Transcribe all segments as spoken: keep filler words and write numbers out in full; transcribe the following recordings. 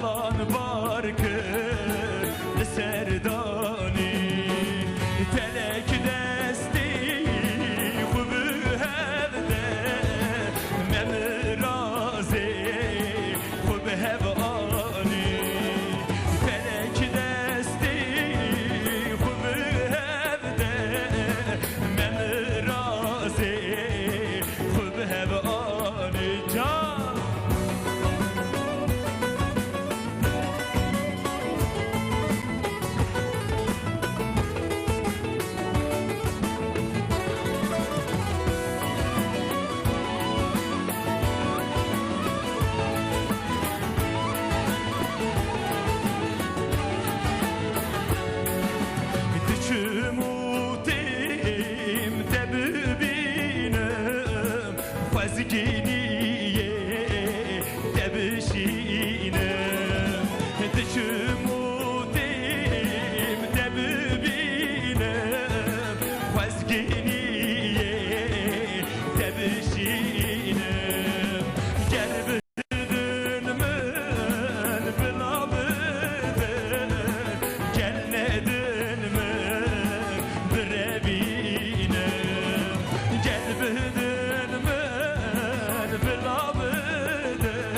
Lan bar kir li ser danî, telek destê xwe bi hev de, me mirazê xwe bi hev anî. Telek destê xwe bi hev de, me mirazê xwe bi hev anî. Can! Diçim û têm te bibînim, xwezgîniyê te bişînim. Diçim û têm te bibînim, xwezgîniyê te bişînim. Ger bidin min bila bidin, ger nedin min birevînim. Ger bidin min bila bidin,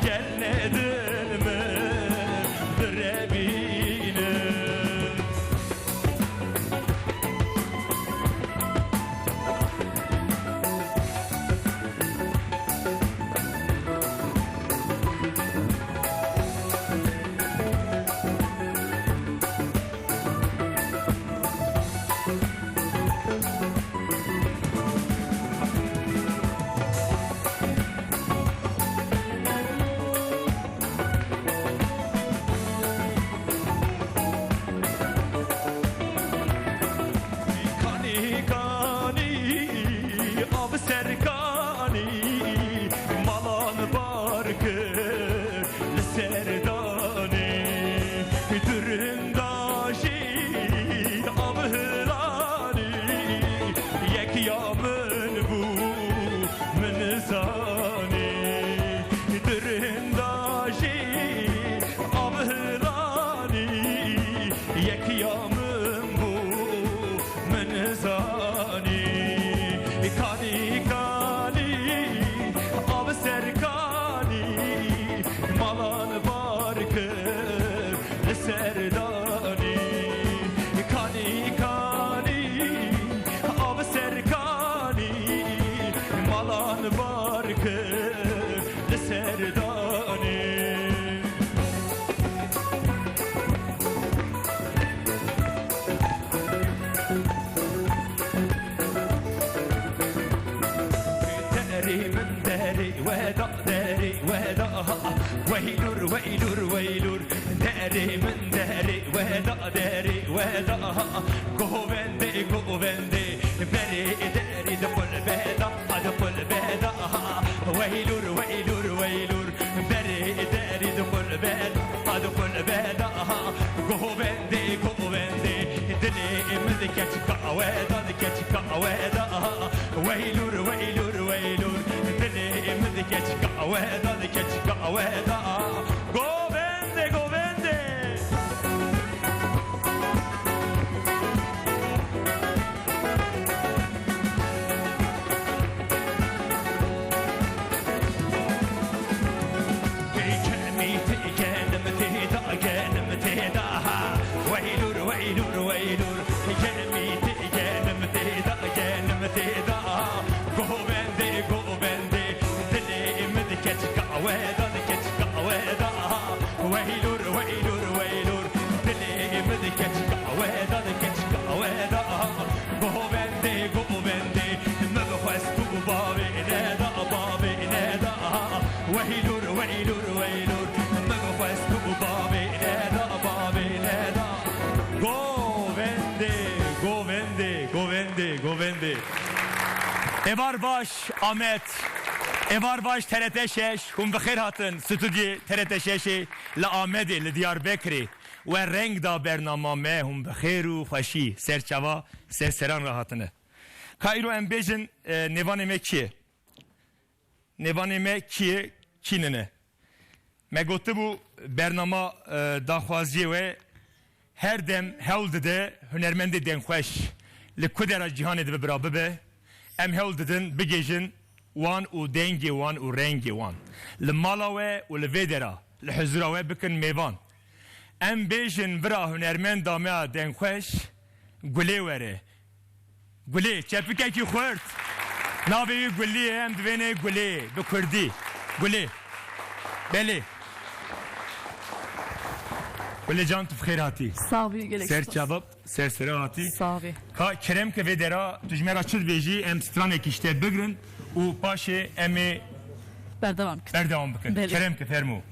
ger nedin min birevînim. Kanî, kanî, av ser kanî, malan bar kir li ser danî. Durunda jî av hilanî, yek ya min bû, min zanî. Durunda jî av hilanî, yek ya min bû, min zanî. Kanî, kanî, av ser kanî, malan bar kir li ser danî. Kanî, kanî, av ser kanî, malan bar kir li ser danî. Derê min derê weda, derê weda ha. Weylur, weylur, weylur. Derê min derê weda, derê weda ha. Govendê, govendê. Berê derî di qulbê de, di qulbê de ha. Weylur, weylur, weylur. Berê derî di qulbê de, di qulbê de ha. Govendê, govendê. Dilê min di keçika we de, di keçika we de ha. Weylur, weylur, weylur. Dilê min di keçika we de, di keçika we de ha. Govendê, govendê. Kemî tê genim tê da, genim tê da ha. Weylur, weylur, weylur. Kemî tê genim tê da, genim tê da ha. Govendê, govendê. Dilê min di keçika we de, di keçika we de ha. Weylur, weylur, weylur. Dilê min di keçika we de, di keçika we de ha. Govendê, govendê. Min bi xwest û bavê neda, bavê neda ha. Weylur, weylur, weylur. Min bi xwest û bavê neda, bavê neda. Govendê, govendê, govendê, govendê. Êvar baş, Amed. Êvar baş, T R T şeş. Hûn bi xêr hatin stûdyê T R T şeşê li Amedê, li Diyarbekirê. We reng da bernama me, hûn bi xêr û xweşî, ser çava, ser seran re hatine. Ka îro em bêjin, e, nêvanê me kî ye? Nêvanê me kî ye, kî nine? Me gotibû bernama, e, daxwaziyê we her dem hewl dide hunermendê dengxweş li ku dera cîhanê dibe bira bibe. Em hewl didin bigihîjin wan û dengê wan û rengê wan. Li mala we û li vê dera, li huzura we bikin mêvan. Em bêjin vira hunermenda me ya dengxweş, Gulê were. Gulê, çepikekî xurt. Navê wî Gulî ye, em divêne Gulê, bi kurdî. Gulê. Belê. Gulê can, tu bi xêr hatî. Sağ ol, gelek Ser spas. çavab, ser sera hatî. Sağ ol. Ka kerem ke vê dera, tu ji me ra çi dibêjî, em stranekî ji te bigrin û paşê em ê Berdewam bikin. berdewam bikin. Belê. Kerem ke, fermo.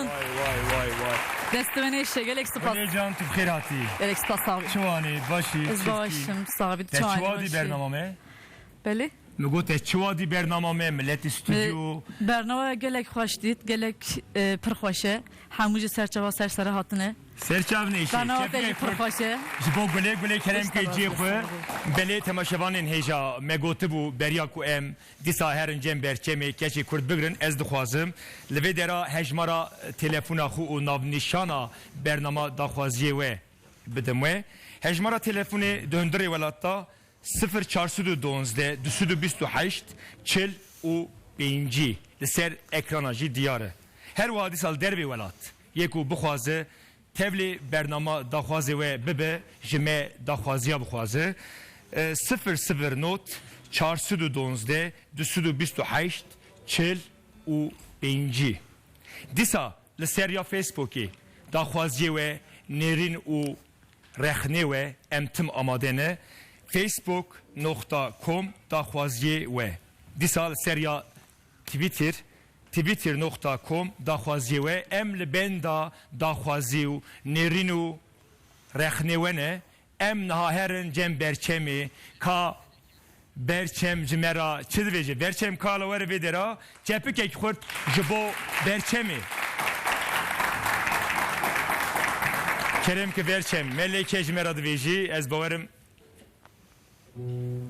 Vay, vay, vay, vay. Dest we nêşe, gelek spas. Hûnê can, tu bi xêr hatî. Gelek spas, sax bî. Çi wanî, baş î, çi dikî? Ez baş im, sax bî. Te çi wa dî bernama me? Belê. Mi got, te çi wa dî bernama me, miletî stûdyo? Bernama gelek xweş dît, gelek, e, pir xweş e. Hemû ji ser çava ser sere hatine. Ser çav nêşe, bernama te jî pir xweş e. Ji bo gulê gulê kerem ke cihê xwe. Belê, temaşevanên hêja, me gotibû beriya ku em dîsa herin cem berçemê keçê Kurd bigirin, ez dixwazim li vê dera hejmara telefona xwe û navnîşana bernama daxwaziyê we bidim we. Hejmara telefonê di hundirê welat de sifir çar sed û duwazdeh, du sed û bîst û heşt, çil û pêncî li ser ekrana jî diyar e. Her wiha dîsa li dervê welat yê ku bixwaze tevlî bernama daxwazê we bibe, ji me daxwaziya bixwaze. E, sifir sifir not çar sed û duwazdeh, du sed û bîst û heşt, çil û pêncî. Dîsa li ser ya Facebookê daxwaziyê we nêrîn û rexnê we, em tim amade ne. Facebook nokta com daxwaziyê we. Dîsa li ser ya Twitter, twitter nokta com daxwaziyê we, em li benda daxwazî û nêrîn û rexnê we ne. Em niha herin cem berçemê, ka Berçem ji me re çi dibêje? Berçem, ka la were vê dera, çepikek xurt ji bo Berçemê. Kerem ki Berçem, me lê ke ji me re dibêjî, ez bawerim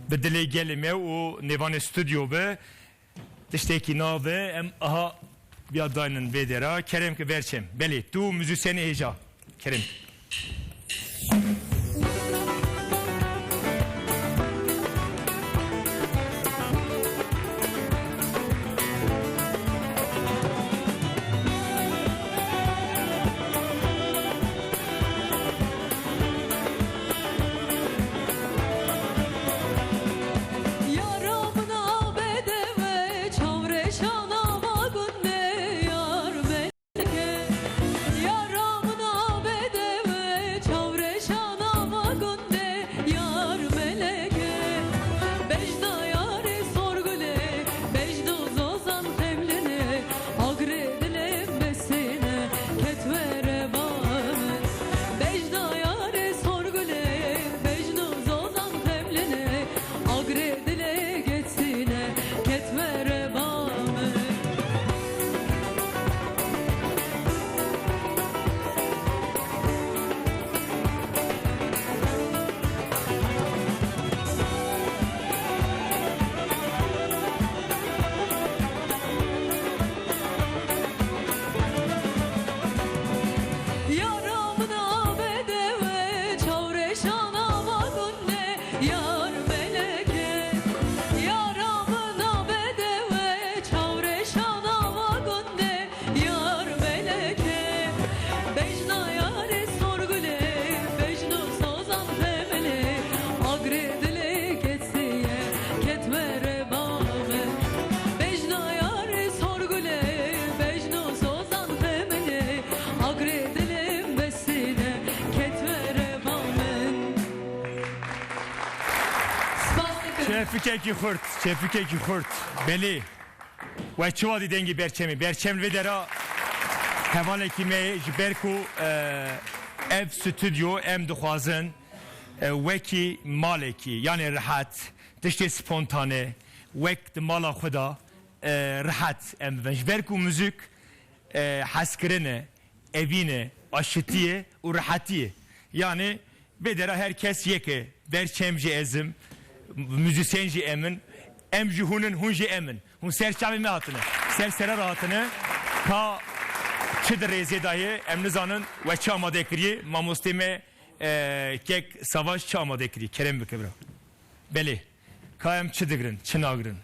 bi dilê gelê me û nêvanê stûdyo bi. Tiştekî nabe, em aha biya daynin vê dera. Kerem ki Berçem. Belê, tu muzîsyenê hêja. Kerem. Çefikekî xurt, çefikekî xurt. Belê. We çi wa dî dengê Berçemê? Berçem li vê dera hevalekî me ye, ji ber ku, e, ev stûdyo em dixwazin, e, wekî malekî, yanê rihet, tiştê spontane, wek di mala xwe de, e, rihet em bibin. Ji ber ku muzîk, e, hezkirin e, evîn e, aşitî ye û rihetî ye. Yanê vê dera her kes yek e. Berçem jî ez im, muzîsyen jî em in, em jî hûn in, hûn jî em in. Hûn ser çavê me hatine, ser sere re hatine. Ka çi di rêzê de ye, em nizanin we çi amade kiriye. Mamostê me, e, kek Savaş çi amade kiriye? Kerem bike bira. Belê. Ka em çi digirin, çi nagirin?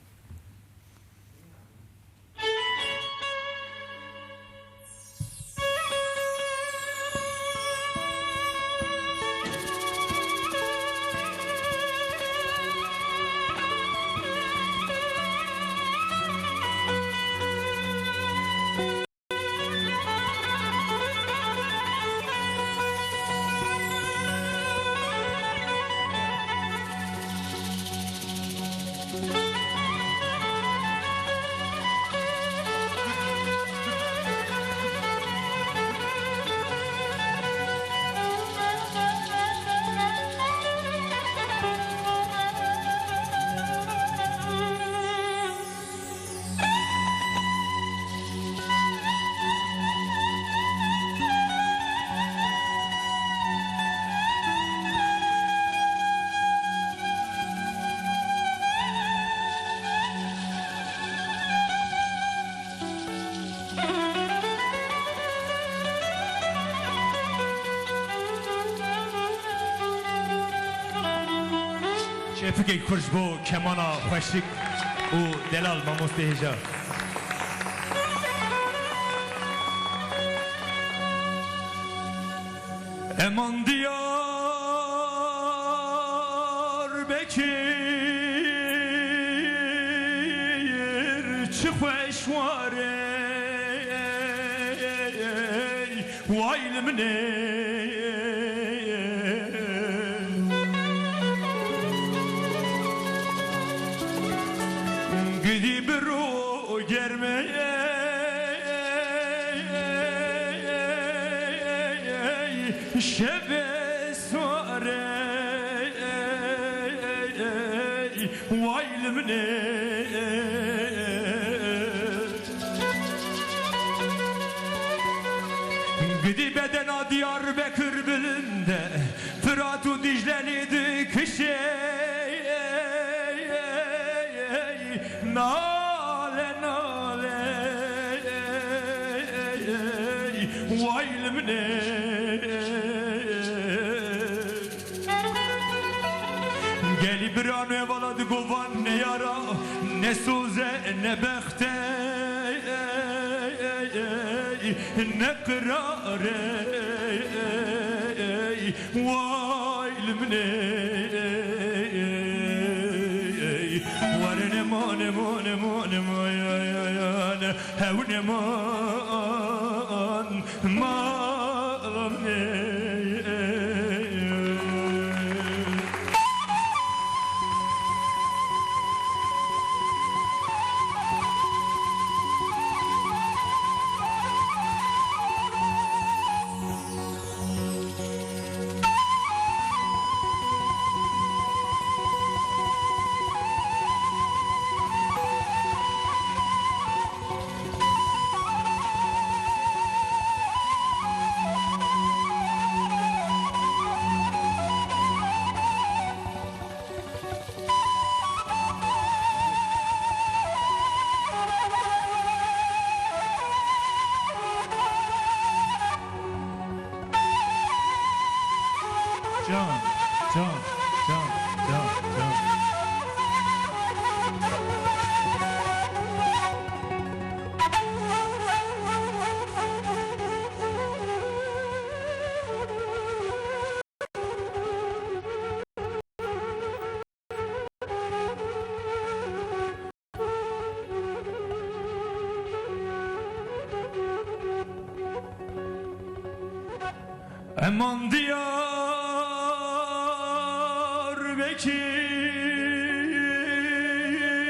Repikek xweş bo kemana xweşik û delal mamostê hêja. Eman Diyarbekir çi xweş war e. Way li min ê. Gidî bi ro germ e, şevê sar e, way li min ê. Gidî bedena Diyarbekir bilind e, Firat û Dîcle lê dikişê. Nale, nale, way li min ê. Gelî birano hevala digo van ne yara, ne soz e, ne bext e, ne qirar e, way li min ê. Were neman, neman, neman, neman, hew neman. Can, can, can, can, can. Eman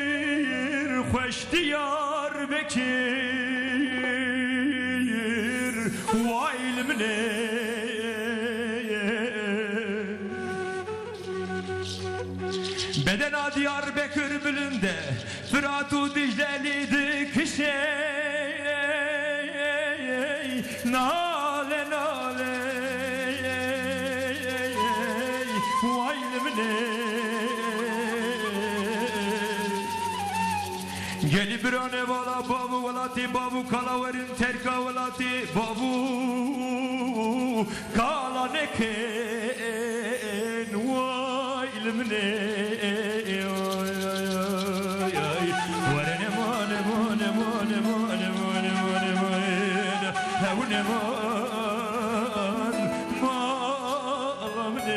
Diyarbekir, xweş Diyarbekir, way li min ê. Bedena Diyarbekir bilind e, Firat û Dicle lê dikişê. Nale, nale, way li min ê. Gelî birane vala bav û welatê bav û kala werin terka welatê bav û kala nekin, way li min ê. Were neman, neman, neman, hew neman, mala min ê.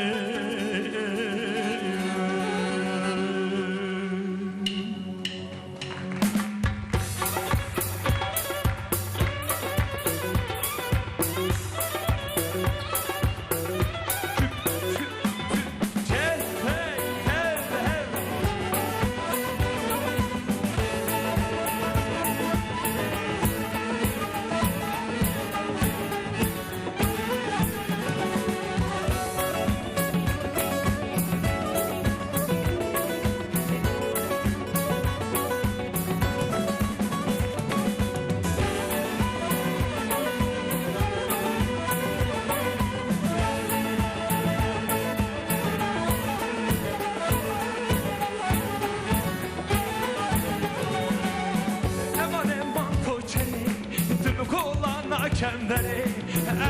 Eman, eman koçerê,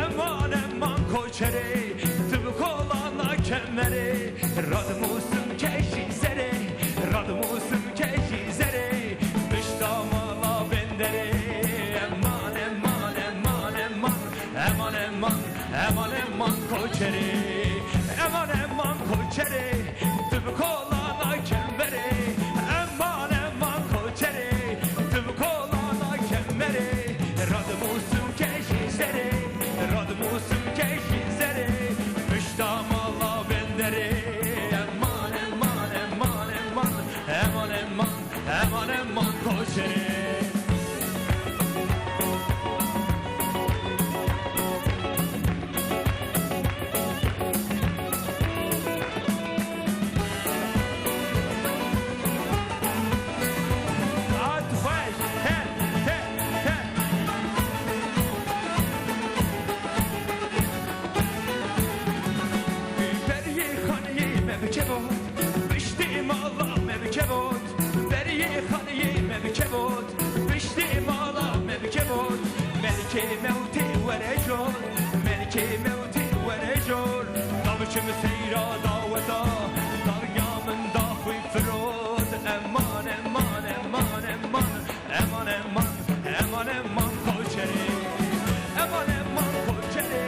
eman, eman koçerê, tu bi kolana kemerê, radmûsim keşî Koçerê. Hat xweş, he, he, he. Beriyê xaniyê me bi kevot, piştê mala me bi kevot. Beriyê xaniyê me bi kevot, piştê mala me bi kevot. Melikê mewtê were jor, melikê mewtê were jor. Da biçim seyra daweta, darya min daxwî firot. Eman, eman, eman, eman. Eman, eman, eman, eman, koçerê. Eman, eman, koçerê.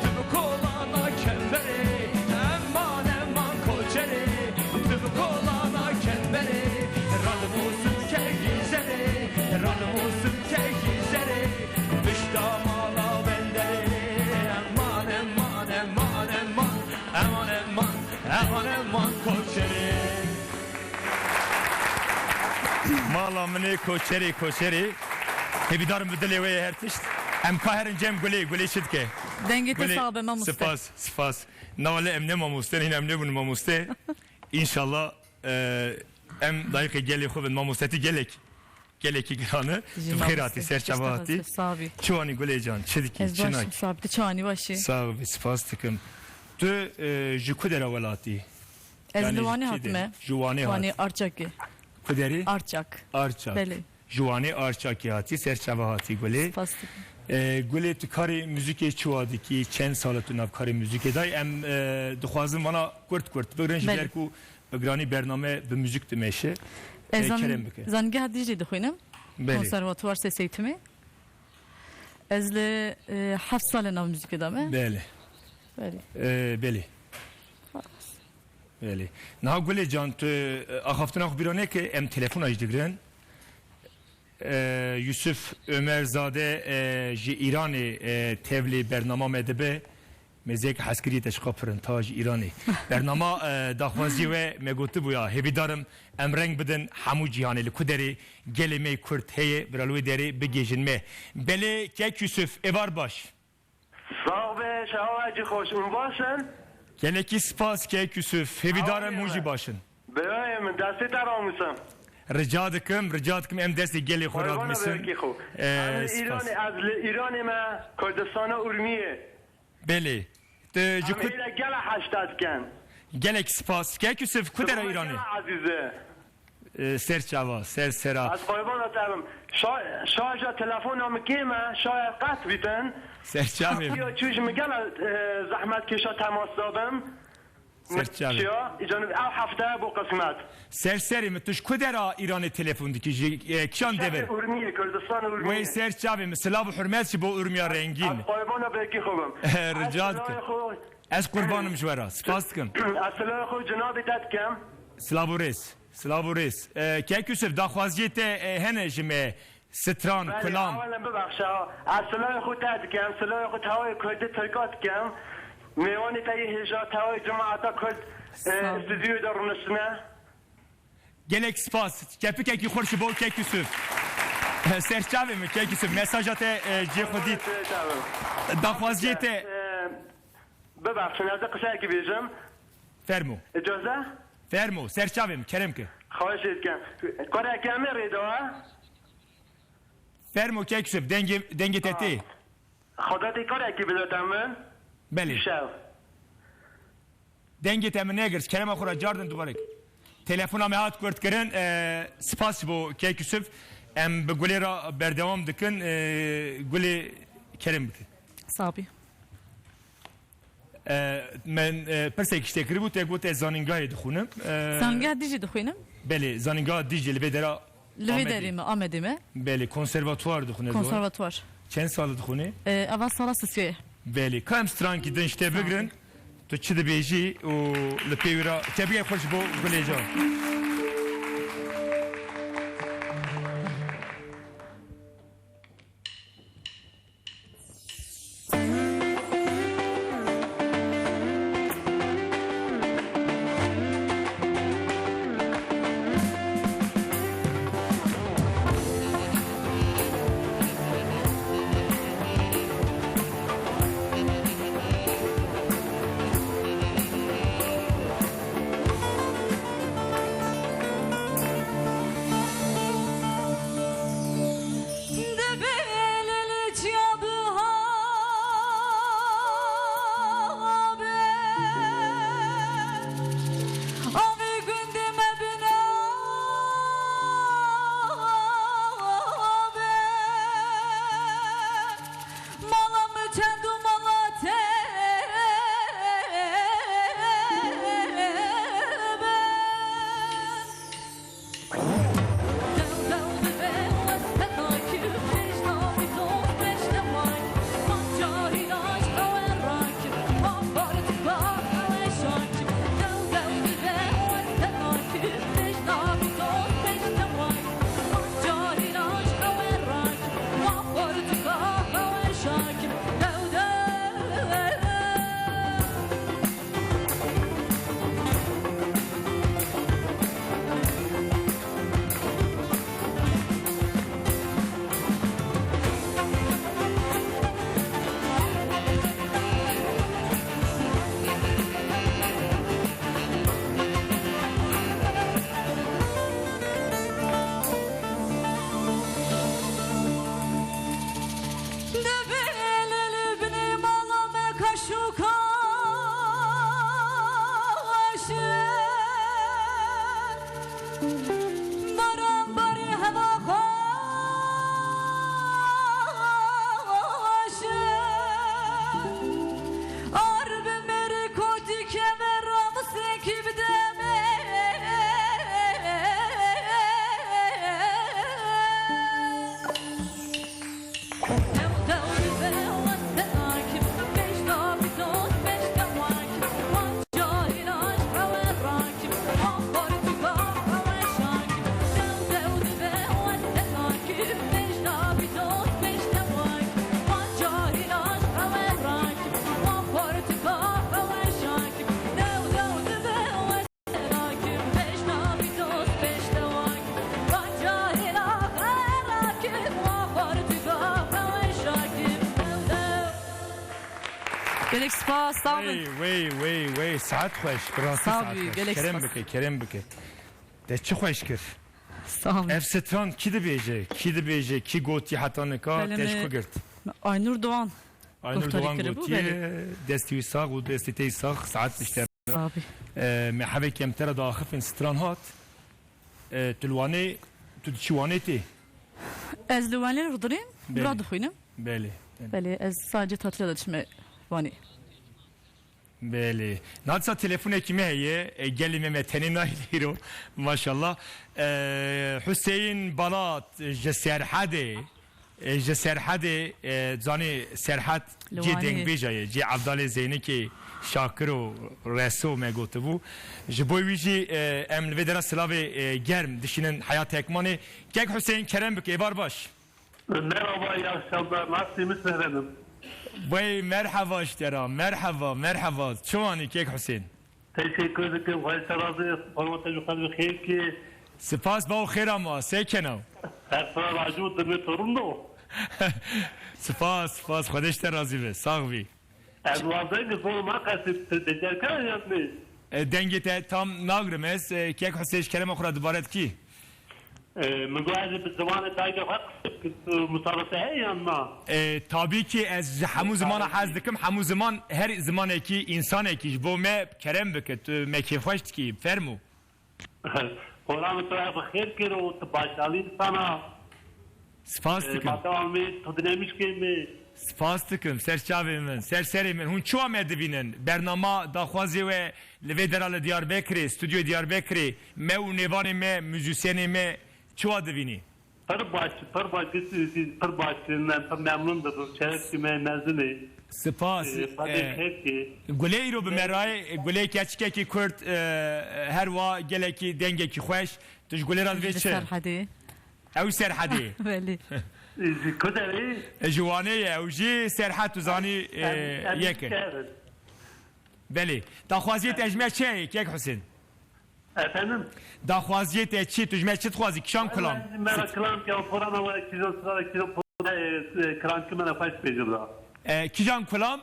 Tu bi kolana kemberê. Eman, eman, koçerê. Tu bi kolana kemberê. Radimo simkekî zerê. Radimo simkekî zerê. Pişta mala benderê. Eman, eman, eman, eman. Eman, eman, eman, eman, koçerê. Mala min ê koçerê, koçerê. Hêvîdarim bi dilê we ye her tişt. Em ka herin cem Gulê, Gulê çi dike? Dengê te Gulê, sax be mamoste. Spas, spas. Nava lê em ne mamoste, hîn em nebûn mamoste. Înşallah, e, em dayîqê gelê xwe bin. Mamostetî gelek, gelekî giran e. Tu bi xêr hatî, ser çava hatî. Sax bî. Çi wanî Gulê can, çi dikî, çi nakî? Ez baş im, sax bî. Tu çi wanî, baş î? Sax bî, spas dikim. Tu, e, ji ku dera welatî? Ez li Wanê hatime. Ji Wanê hatî. Wanê Arçakê. Ku derê? Arçak. Arçak. Belê. Ji Wanê Arçakê hatî, ser çava hatî Gulê. Spas dikim. E, Gulê, tu karê muzîkê çi wa dikî? Çend sal e tu nav karê muzîkê dayî? Em, e, dixwazin vana kurt kurt bigrin, ji ber ku bi giranî bername bi muzîk dimeşe. E, kerem bike. Zanîngeha Dîclê dixwînim. Belê. Konservatuvar Sêseytimê. Ez li, e, heft sal e nav muzîkê de me. Belê. Belê. E, belê. Belê. Niha Gulê can, tu, e, axaftina xwe bîra neke, em telefona jî digirin. E, Yusuf Ömerzade, e, ji Îranê, e, tevlî bernama me dibe. Mêzek hezkiriyê te ji xwe pirin, ta ji Îranê. Bernama, e, daxwaziyê we me gotibû ya, hêvîdarim em reng bidin hemû cîhanê, li ku derê gelê me Kurd heye, bira li wê derê bigihêjin me. Belê, kek Yusuf, êvar baş. Sax be, şewa we cî xweş. Hûn baş in? Gelekî spas kek Yusuf. Hêvîdar im hûn jî baş in. Birayê min, destê te ramûsim. Rica dikim, rica dikim em destê gelê xwe radimîsin. Qurbana berkê xwe. Ee, spas. Ez li Îranê, ez li Îranê me, Kurdistana Urmiyê. Belê. Tu ji ku... Em êre gela heşta dikin. Gelek spas. Kek Yusuf, ku dera Îranê? Gela ezîz e. E, ser çava, ser sera. Ez qurbana te bim. Şa-, şarja telefona min kêm e, şaye qet bîtin. Ser çavê min. Ya çû ji min gela, e, zehmet kêşa temas da bim. Ser çavê. Çiya, îca ev hefte bo qismet. Ser serê min, tu ji ku dera Îranê telefon dikî? Ji, e, kîjan devê? Urmiyê, Kurdistan Urmiyê. Wey ser çavê min, silav û hurmet ji bo Urmiya rengîn. Ez qurbana berkê xwe bim. Rica dikim. Ez qurban im ji we re. Spas dikim. Ez silavê xwe cenabê te dikim. Silav û rêz. Silav û rêz. E, Kek Yusuf, daxwaziyê te, e, hene ji me, stran, kulam. Belê, awelên bibexşe. Ez silavê xwe te dikim, silavê xwe tawayê Kurdî Tirka dikim. Mêvanê te yê hêja, tawayê cemaeta Kurd, e, stûdyoyê de rûniştine. Gelek spas. Kepikekî xweş ji bo Kek Yusuf. Ser çavê min Kek Yusuf. Mesaja te, e, cihê xwe dît. Daxwaziyê te. E, Bibexşin, ez ê qiseyekî bêjim. Fermo. Îcoze? Fermo, ser çavê min, kerem ke. Xweş dikim. Kureke min rê de we. Fermo, Kek Yusuf, dengê, dengê te tê. Xweda tê kurekî bidate min. Belê. Îşev. Dengê te min negirt, kerema xwe re cardin dubarek. Telefona me hat kurtkirin, e, spas ji bo Kek Yusuf. Em bi Gulê re berdewam dikin, e, Gulê kerem bike. Sabî. E, min, e, pirsek ji te kiribû, te got ez zanîngahê dixwînim. E, Zanîngeha Dîclê dixwînim. Belê, zanîngeha Dîclê li vê dera Amedê. Li vê derê me, Amedê me. Belê, konservatuar dixwîne. Konservatuar. Çend sal dixwîne? E, eva sala sisê. Belê, ka em strankî din ji te bigrin, tu çi dibêjî û li pê wî re tebîyê xwe ji bo Gulê Can. Gelek spas, sağ olun. Wey, wey, wey, wey, saet xweş, bi rastî Sağ saet ol, xweş. gelek Kerem spas. bike, kerem bike. Te çi xweş kir. Sağ olun. Ev stran kî dibêje, kî dibêje, kî gotî heta nika, Belê te ji me ku girt? Aynur Doğan Aynur guhdarî Doğan kiribû, gotiye, belê. destî wî sax û destî te yî sax, saet nişte. Abi. E, me hevê kemtera da axifin stran hat. E, tu li Wanê, tu diçî Wanê tê? Ez li Wanê rûdirîm, Belê. bira dixwînim. Belê. Belê, ez sadece tatile de diçime Wanê. Belê. Nadisa telefonekî me heye. E, gelê me me tenê nayê lêro. Maşallah. E, Huseyîn Balat ji Serhedê. E, ji Serhedê, e, zanî Serhed Li cê Wanê. dengbêja ye. Cê Evdalê Zeynikê Şakir û Reso me gotibû. Ji bo wî jî, e, em li vê dera silavê, e, germ dişînin Heyat Hekmanê. Kek Huseyîn kerem bike, êvar baş. Merhaba, iyi akşamlar. Nasılsınız efendim? Vay, merhaba ji te re, merhaba, merhaba. Çi wanî kek Husên? Teşekkür ederim. Xwedê te razı olsun. Forma te ji xwe bi xêr ki. Spas, baw xêra ma, se kena? Her sıra racû dimi torun da o. Spas, spas. Xwedê ji te razî be. Sax bî. Ez wazengî zor naqesî, tu decerkan yan ne? E, dengê te tam nagrim ez. E, kek Husê, ji kerema xwe re dubare dikî? E, min got ez bi zimanê dayika xwe qise bikim, tu musabete heye yan na? E, tabii ki ez ji hemû zimana hez dikim, hemû ziman, her zimanekî, însanekî ji bo me kerem bike, tu me kêfxweş dikî, fermû. Poranê te bi xêr kir û tu başarî insana. Spas dikim. Bata Amê, tu dinemişkê me. Spas dikim, ser çavê min, ser serê min. Hûn çiwa me divînin? Bernama daxwazê we li vê dera li Diyarbekirê, stûdyoyê Diyarbekirê, me û nêvanê me, muzîsyenê me çiwa divînî? Pir baş, pir baş, pir baş, pir memnun dibim. Şerefkî me mezin e. Spas. Ee, Xwedê e, xêr kê. Gulê îro bi me rayê, Gulê keçikekî Kurd, e, her wa gelekî dengekî xweş. Tu ji Gulê re divê çi? Serhedê. Ew Serhedê. Belê. Ji ku derê? E, ji Wanê ye. Ew jî Serhed, tu zanî, e, Em, em yek e. Belê. Daxwaziyê te ji me çi ye, kek Husên? Efendim? Daxwaziyê te çi? Tu ji me çi dixwazî? Kîjan kulam? Mera kilam ki, porana were kîjan sira, kîjan porana, e, e, kilam ki mera xweş bêjim da. E, kîjan kulam?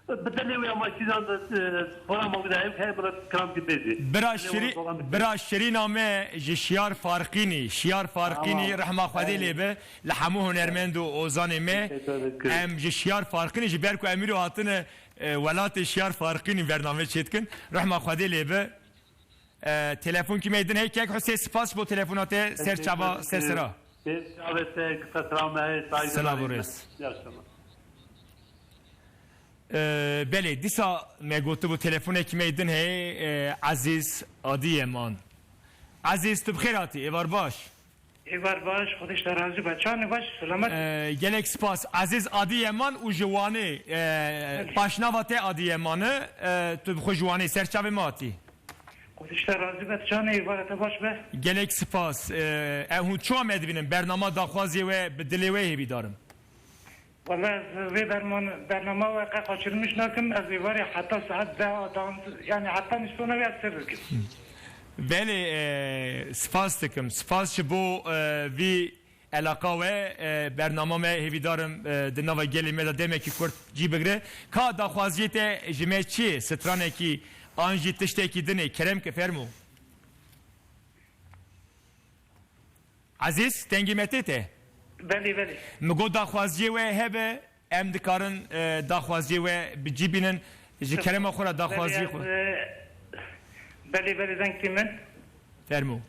Bi dilê wê ama kîjan de, e, porana wî de ev heye, bira kilam ki bêjî. Bira Dilê wê Şirî-, dolan bêjî. Bira Şirîna me ji Şiyar Farqînî. Şiyar Farqînî, Tamam. rehma Xwedê Evet. lê be, li hemû hunermend û ozanê me. Teşekkür ederim. Em ji Şiyar Farqînî, ji ber ku em îro hatine, e, welatê Şiyar Farqînî bername çêdikin. Rehma Xwedê lê be. E, telefonkî me din hey kek Husê, spas bo telefona te, ser çava, ser sera. Ser çavê te, kısa selam, hey, saygılar. Silav û rêz. İyi akşamlar. E, belê, dîsa me gotibû telefonekî me din hey, e, Ezîz Adiyeman. Ezîz, tu bi xêr hatî, êvar baş. Êvar baş, Xwedê ji te razî be. Çawa ne baş, selamet? E, gelek spas. Ezîz Adiyeman û ji Wanê, e, Evet. paşnava te Adiyeman e, e, tu bi xwe ji Wanê ser çavê me hatî. Xwedê ji te razî be, tu çawa ne, êvara te baş be. Gelek spas. E, e, hûn çiwa me dibînin? Bernama daxwazê we bi dilê we hêvîdar im. Wele ez vê berman-, bernama we qe qaçirmiş nakim, ez ê varê heta saet deh a dan, yani heta niştona wê ez sêr dikim. Belê, e, spas dikim. Spas ji bo, e, vî elaqa we, e, bernama me hêvîdar im, e, di nava gelê me de demekî kurt cî bigire. Ka daxwaziyê te ji me çi ye? Stranekî an jî tiştekî din e? Kerem ke fermo. Ezîz, dengê me tê te? Belê, belê. Min got daxwaziyê we hebe, em dikarin, e, daxwaziyê we bi cî bînin. Ji kerema xwe re daxwaziyê xwe. Belê, ez, e, belê, belê, deng tê min. Fermo.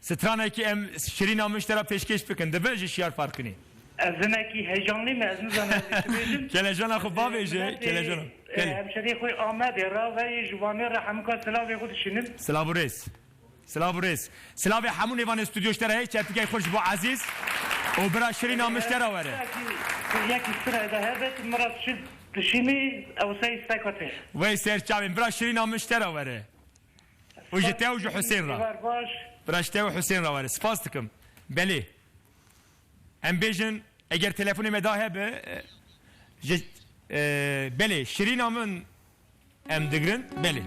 Stranekî em Şirîna min ji te re pêşkêş bikin. Dibe ji Şiyar Farqînî. Ez hinekî heyecanlî me, ez nizanim ez ê çi bêjim. Kelejana xwe bavêje, Minetê, kelejana. e, Belê. Hemşerê xwe Amedê re ve yê ji Wanê re hemûka silavê xwe dişînim. Silav û rêz. Silav û rêz. Silavê hemû nêvanê stûdyo ji te re heye, çeptikey xwe ji bo Ezîz û bira Şirîna min ji te re were. Yekî, yekî sira de hebe, tu min re çi dişînî, ew sey stek te. Wey ser çavên, bira Şirîna min ji te re were. Û ji te û ji Husên re. Êvar baş. Bira ji te û Husên re were. Spas dikim. Belê. Em bêjin, eger telefonê me da hebe, e, ji, e, belê, Şirîna min em digirin, belê.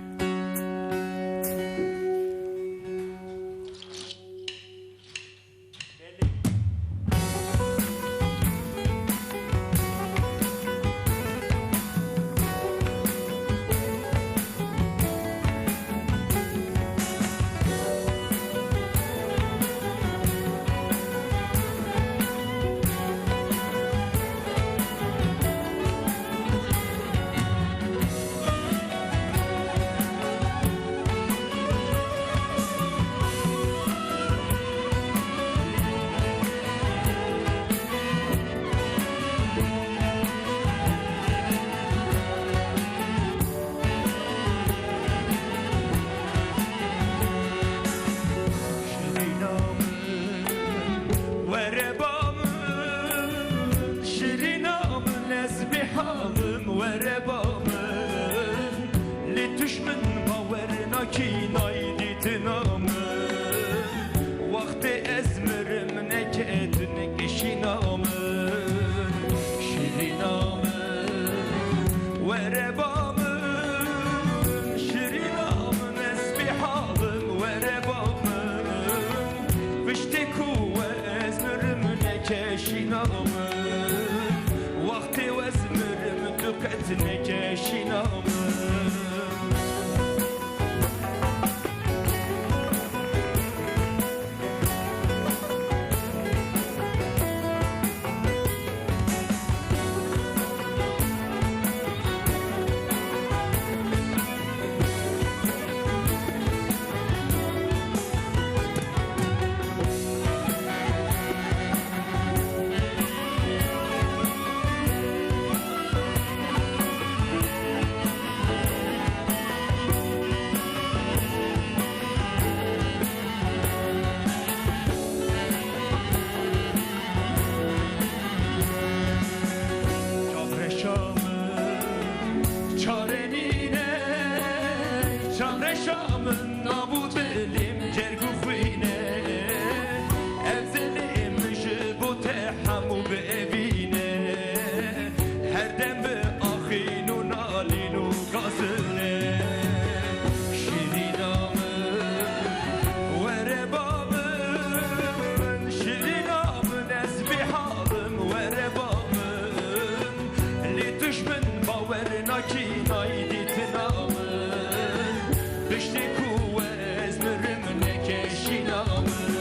Piştî ku ez mirim, neke şîna min,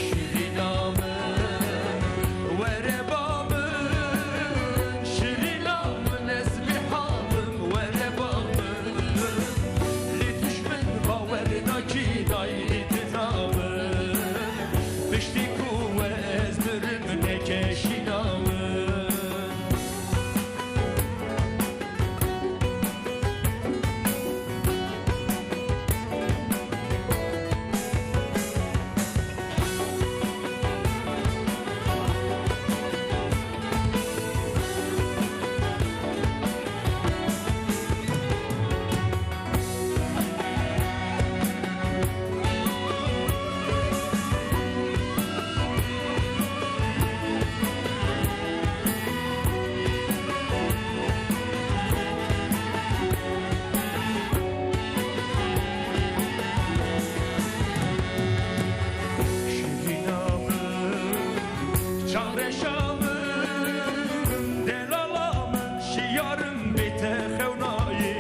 şirîna min, were ba min, şirîna min, ez bêhal im, were ba min. Lê tişt min bawer nakî, dayî dîtina min. Piştî ku ez mirim, neke şîna min. Şirîna min, çavreşa min, delala min, şiyar im bê te xewnayê,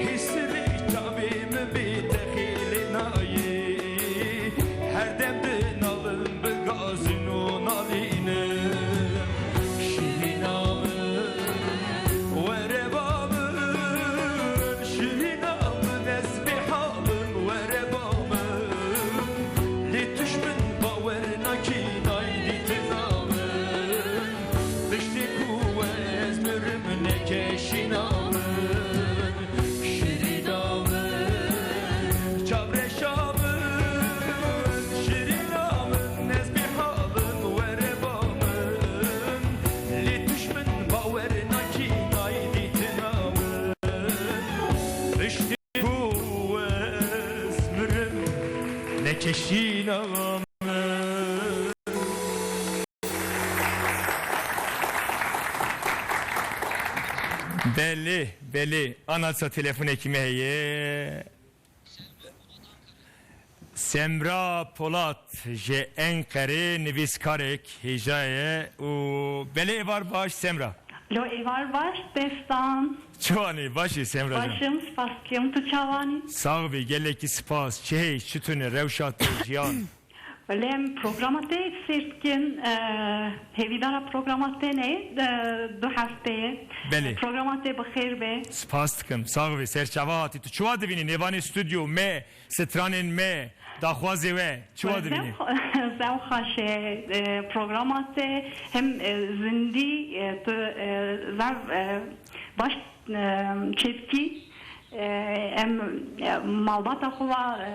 hîsirê çavê min bê te xêlênayê, her dem dinalim, bi gazîn û nalînim. Şirîna min, were ba min, şirîna min, ez bêhal im, were ba min. Lê tişt min bawer nakî, dayî dîtina min. Piştî ku ez mirim, neke şîna min. Şirîna min, çavreşa min, şirîna min, ez bêhal im, were ba min. Lê tişt min bawer nakî, dayî dîtina min. Piştî ku ez mirim, neke şîna min. Belê, belê. Ana dîsa telefonekî me heye. Semra Polat ji Enqerê nivîskarek hêja ye û belê êvar baş Semra. Lo êvar baş Destan. Çi wanî? Baş î Semra can? Baş im, spas dikim. Tu çawanî? Sax bî, gelekî spas. Çi hêj, çi tune, rewşa te, jiyan? Belê, em programa te sêr dikin, e, hêvîdara programa te ne, e, du hefteyê. Belê. Programa te bi xêr be. Spas dikim, sax bî, serçava hatî. Tu çiwa dibînî nêvanê stûdyo me, stranên me, daxwazê we, çiwa dibînî? Zewxa, zewxa şe, e, programa te hem, e, zindî, e, tu, e, zev, e, baş, e, çêdikî. E, em, e, malbata xwe va, e,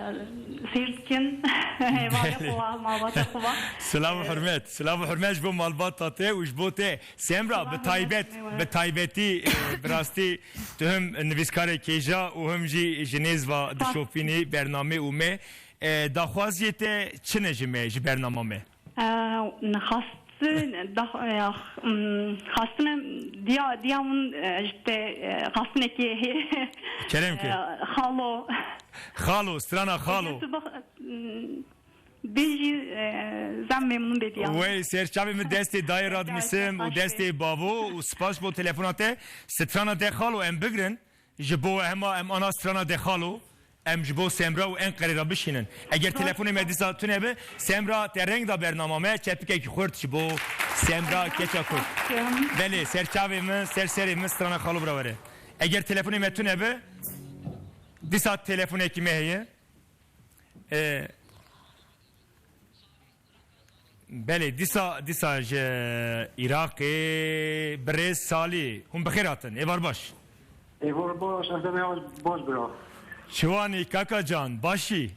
sêr dikin. Hevalê xwe va, malbata xwe va. Silav û hurmet. Silav û hurmet ji bo malbata te û ji bo te. Semra, bi taybet, bi taybetî, e, bi rastî tu him nivîskarek hêja û him jî ji nêz va dişopînî bernamê û me. E, daxwaziyê te çi ne ji me, ji bernama me? E, xastin, dax-, e, x-, m, xastine diya, diya min, e, ji te, e, xastinekê hê. Kerem ke. E, xalo. Xalo, strana xalo. Eger tu bix-, m, bêjî, e, zam memnun be diya min. Wey, serçavê min destê dayê radimisim û destê bavo û spas bo telefona te. Strana te xalo em bigrin. Ji bo we hema em ana strana de xalo, em ji bo Semra û Enqerê re bişînin. Eger telefonê me dîsa tune be, Semra te reng da bernama me, çepikekî xurt ji bo Semra keça Kurd. Belê, serçavê min, ser serê min strana xalo bira were. Eger telefonê me tune be, dîsa telefonekî me heye. E, Belê, dîsa, dîsa ji Iraqê birêz Salî. Hûn bi xêr hatin. Êvar baş. Êvar baş, ev demê baş bira. Çiwanî kaka can, başî?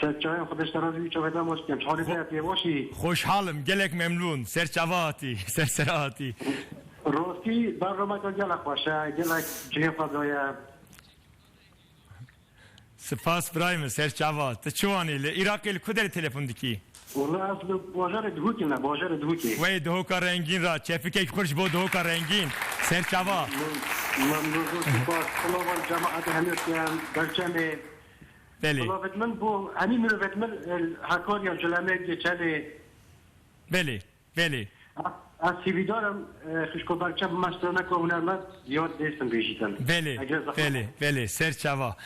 Serçavên xwe dişte razî wî çavê dem baş dikem. Halê te yê başî? Xoşhal im, gelek memnûn. Serçava hatî, sersera hatî. Rastî, bernameke gelek xweş e, gelek cihê xwe daye. Spas birayê min, serçava. Tu çi wanî? Li Iraqê li ku derê telefon dikî? Wela ez li bajarê Duhokê me, bajarê Duhokê. Wey, Duhoka rengîn ra. Çepikek xurt ji bo Duhoka rengîn. Serçava. Min, min, min zor spas. Silavan cemaetê hemê dikem, berçemê. Belê. Silavêt min bo hemî mirovêt min, e, Hakarya, Culemê, Geçelê. Belê. Belê. Ez hêvîdar im, e, xwişko Berçem bi me straneke hunermend ya dê bêjîtin. Belê, Eger zehmet. Belê, belê, ser çava.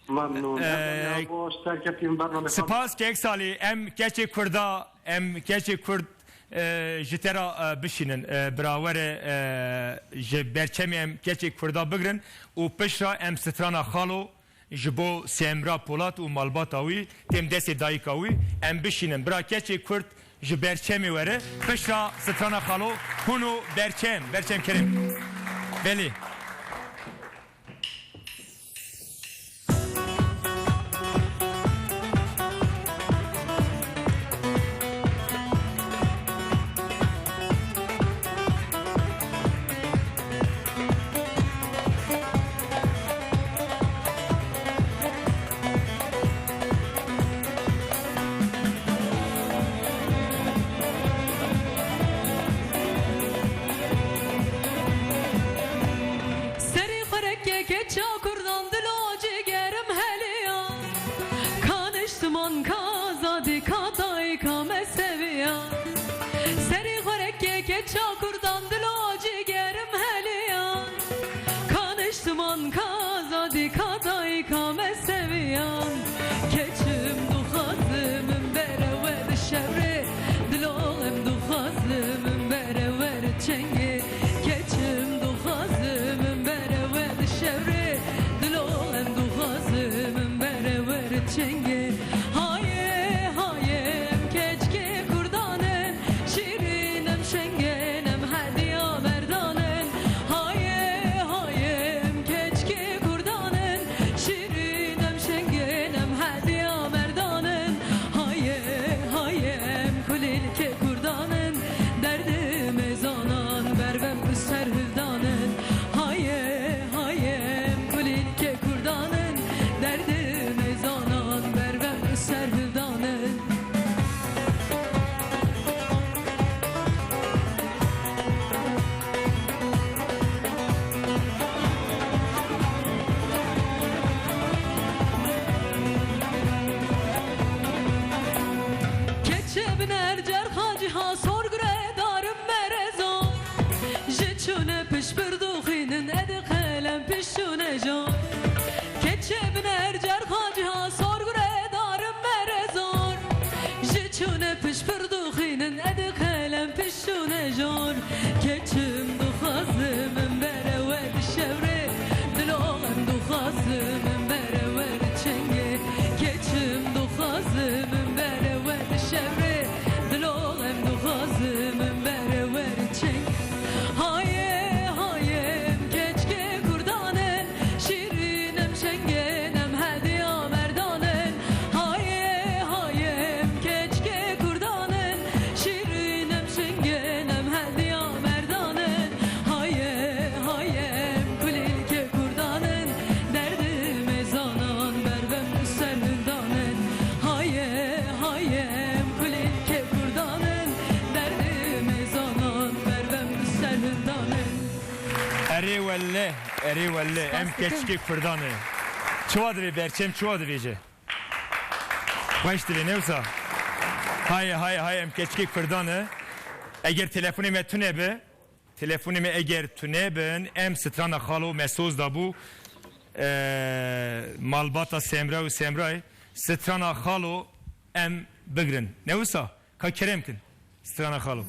Memnûn. Ee, Em ya bo serkeftin bername xwe. Spas kek Salî, em keçê Kurda, em keçê Kurd, e, ji te ra, e, bişînin. E, bira were, e, ji Berçemê em keçê Kurda bigrin û pişt ra em strana Xalo ji bo Semra Polat û malbata wî têm destê dayika wî, em bişînin. Bira keçê Kurd ji Berçemê were, pişt ra strana Xalo hûn û Berçem, Berçem Kerem. Belê. Serê xwe reke keça kurdan dilo cigerim heliya. Ka niştiman ka azadî ka dayika me seviya. Serê xwe reke keça kurdan dilo cigerim heliya. Ka niştiman ka azadî ka dayika me seviyan. Keçim dixwazim min bere we di şevre, dilo em dixwazim min bere we di çenge. Keçim dixwazim min bere we di şevre, dilo em dixwazim min bere we di çenge. Haye, haye, em keçikê Kurdan in, şîrîn em şengên em hediya merdan in. Haye, haye, em keçikê Kurdan in, şîrîn em şengên em hediya merdan in. Haye, haye, em kulîlkê Kurdan in, derdê me zanan ber vem ser hildan in. Haye, haye, em kulîlkê Kurdan in, derdê me zanan ber vem ser hildan in. Keçe biner cerxa ciha sor guredarim merezo. Ji çûne piş bir duxînin edi qelem piş çûne jo. Keçe biner cerxa ciha sor guredarim merezor. Ji çûne piş bir duxînin edi qelem piş çûne jor. Keçim dixwazim min bere we di şevre, dilo em dixwazim min bere we di çenge. Keçim dixwazim min bere we di şevre, dilo em dixwazim min bere we di çenge. Haye, haye, em keçikê Kurdan in, şîrîn em şengên em hediya merdan in. Haye, haye, em keçikê Kurdan in, şîrîn em şengên em hediya merdan in. Haye, haye, em kulîlkê Kurdan in, derdê me zanan ber vem ser hildan in. Haye, haye, em kulîlkê Kurdan in, derdê me zanan ber vem ser hildan in. Erê welle, erê welle, em Spas dikim. Keçikê Kurdan e. Çiwa divê Berçem, çiwa divêje? Xweş divê, ne wisa? Haye, haye, haye, em keçikê Kurdan e. Eger telefonê me tune be, telefonê me eger tune bin, em strana Xalo me soz dabû, e, malbata Semra û Semrayê, strana Xalo em bigrin. Ne wisa? Ka kerem kin. Strana Xalo.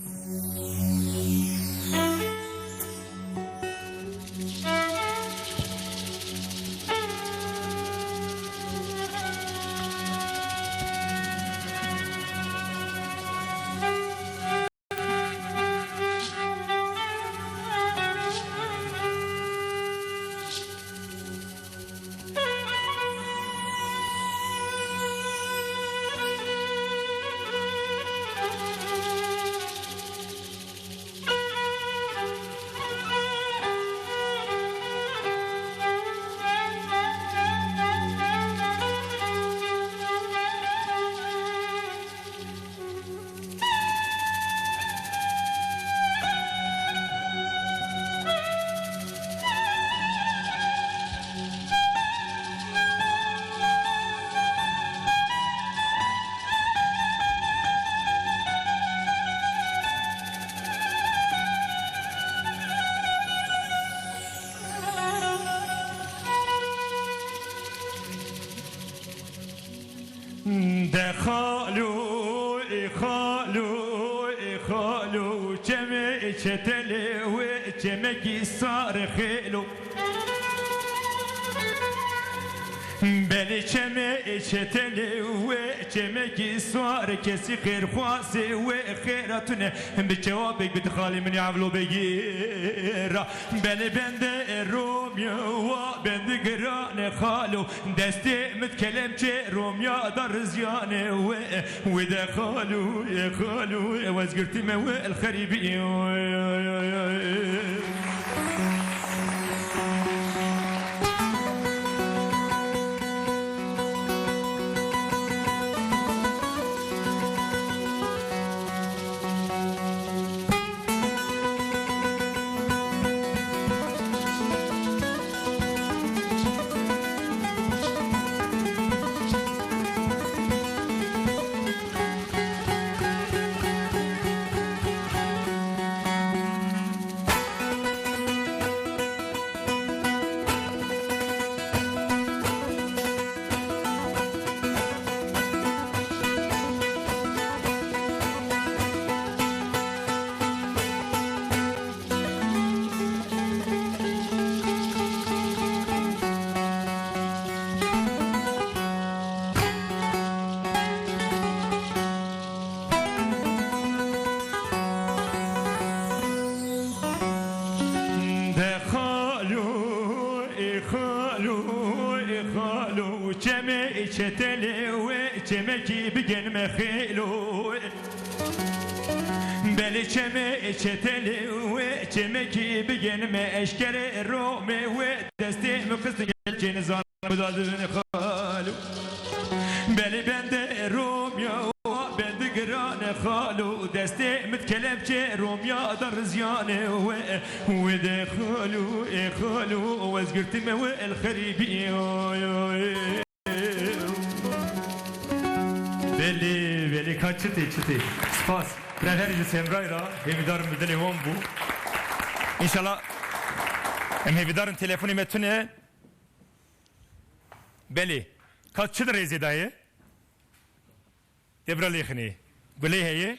De xalo, ê xalo, ê xalo, çemê çetelê wê çemekî sar xêlo. Belê çemê çetelê wê çemekî sar, kesî xêrxwazê wê xêra tune, bi cewabek bidixalî min ya evlo begîra. Belê bende Romya wa bendi girane xalo. Destê min kelemçe Romya da riziyane we, we de xalo, e xalo, e wezgirtî me we el xerîbî. De xalo, ê xalo, ê xalo, çemê çetelê wê çemekî bigenime xêlo. Belê çemê çetelê wê çemekî bigenime eşkere Romê wê destê min xistin gel çê nizan. Dadin xalo. Belê bende Romya, bendi girane xalo. Destê min kelepçe Romya da riziyane we, we de xalo, e xalo, wezgirtî me we el xerîbî. Belê, belê, ka çi tê, çi tê. Spas. Rever ji Semrayê ra, hêvîdarim bi dilê wan bû. Înşallah, em hêvîdarin telefonê me tune. Belê. Ka çi di rêzê de ye? Devra lêxinê. Gulê heye?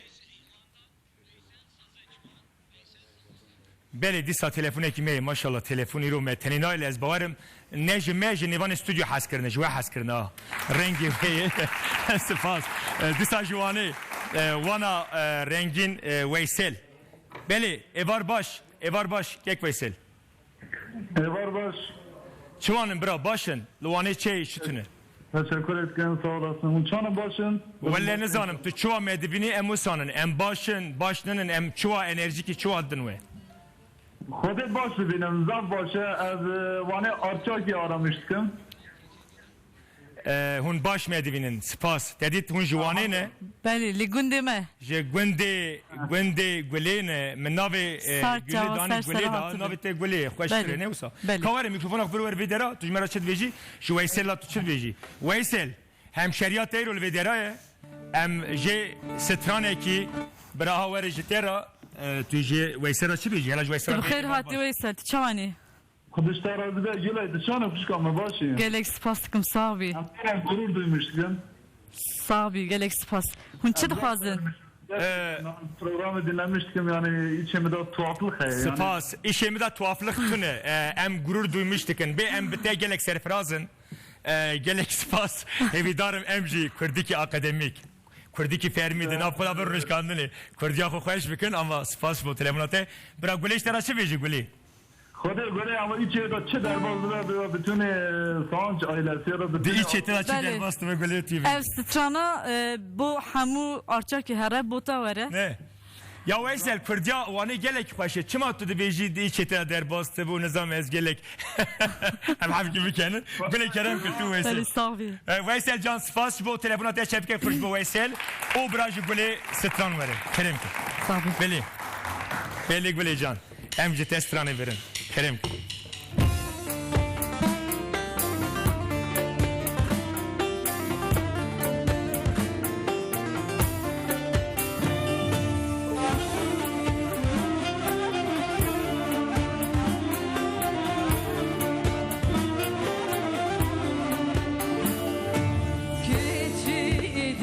Belê, dîsa telefonekî me ye, maşallah, telefon îro me tenê nayê, lê ez bawerim ne ji me, ji nêvanê stûdyo hez kirine, ji we hez kirine, ha. Rengê wê ye. Spas. E, dîsa ji Wanê, e, wana, e, rengîn, e, Weysel. Belê, êvar baş, êvar baş, kek Weysel. Êvar baş. Çiwan in bira, baş in? Li Wanê çi ye, çi tune? Teşekkür etken, sağ olasın. Hûn çanin baş in? Welle nizanim, tu çiwa me dibînî, em wisanin. Em baş in, baş ninin, em çiwa enerjîkî çiwa didin we? Xwedê baş dibînim, zaf baş e. Ez, e, Wanê Arçakî aramiş dikim. E, hûn baş me divînin. Spas. Te dît hûn ji Wanê ne? Belê, li gundê me. Ji gundê, gundê Gulê ne. Min navê, e, Sar Gulê çawa, danî Sar Gulê da. Navê te Gulê ye. Xweş kire, ne wisa? Belê. Ka were mîkrofona xwe vir wer vê dera, tu ji me re çi dibêjî? Ji Weyselê tu çi dibêjî? Weysel, hemşeriya te îro li vê dera ye. Em jê stranekî bira ha were ji te re, e, tu ji Weysel re çi bêjî? Hela ji Weysel re. Tu bi xêr hatî Weysel, tu çawanî? Xwedê ji te razî be, Gulê, tu çawa xwişka me, baş î? Gelek spas dikim, sax bî. Em gurur duymuştuk. Sax bî, gelek spas. Hûn çi dixwazin? Ee, programı dinlemiştim, yani içimde tuhaflık heye, yani. Spas. Îşê min de tuhaflik tune. Ee, em gurur duymuştuk. Bê em bi te gelek serfiraz in. Ee, gelek spas. Hêvîdarim em jî kurdikî akademîk, kurdikî fermî di nav xwe de bin rûnişkandinê. Kurdiya xwe xweş bikin, ama spas ji bo telefona te. Bira Gulê, ji te re çi bêjî Gulê? Xwedê Gulê, ama îçê de çi derbas dibe, dibe bütünê Sanç ailesi ya da bütünê. Di îçê te de çi derbas dibe Gulê T V? Ev strana, e, bo hemû Arçakî here, bo te were. Ne. Ya Weysel, Kurdiya Wanê gelek xweş e. Çima tu dibêjî di îçê te de derbas dibe û nizam ez gelek. Em hevkî bikenin. Gulê kerem kir tu Weysel. Belê, sax bî. E, Weysel can, spas ji bo telefona te, çepike xweş bo Weysel. Û bira ji Gulê stran were. Kerem kir. Sax bî. Belê. Belê Gulê can. Em ji te stranê birin. Kerem kir. Keçî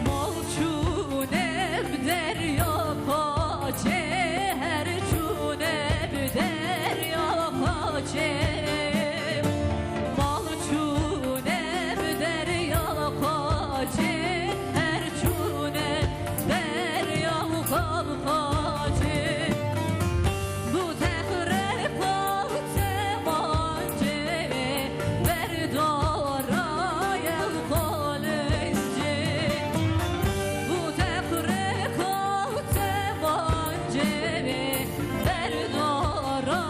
Mal çûne bi derya qaçê, her çûne bi derya qaçê. Mal çûne bi derya qaçê, her çûne derya qaçê. Bu texre qaçê mancê, berdara ye xalincê. Bu texre qaçê mancê, berdara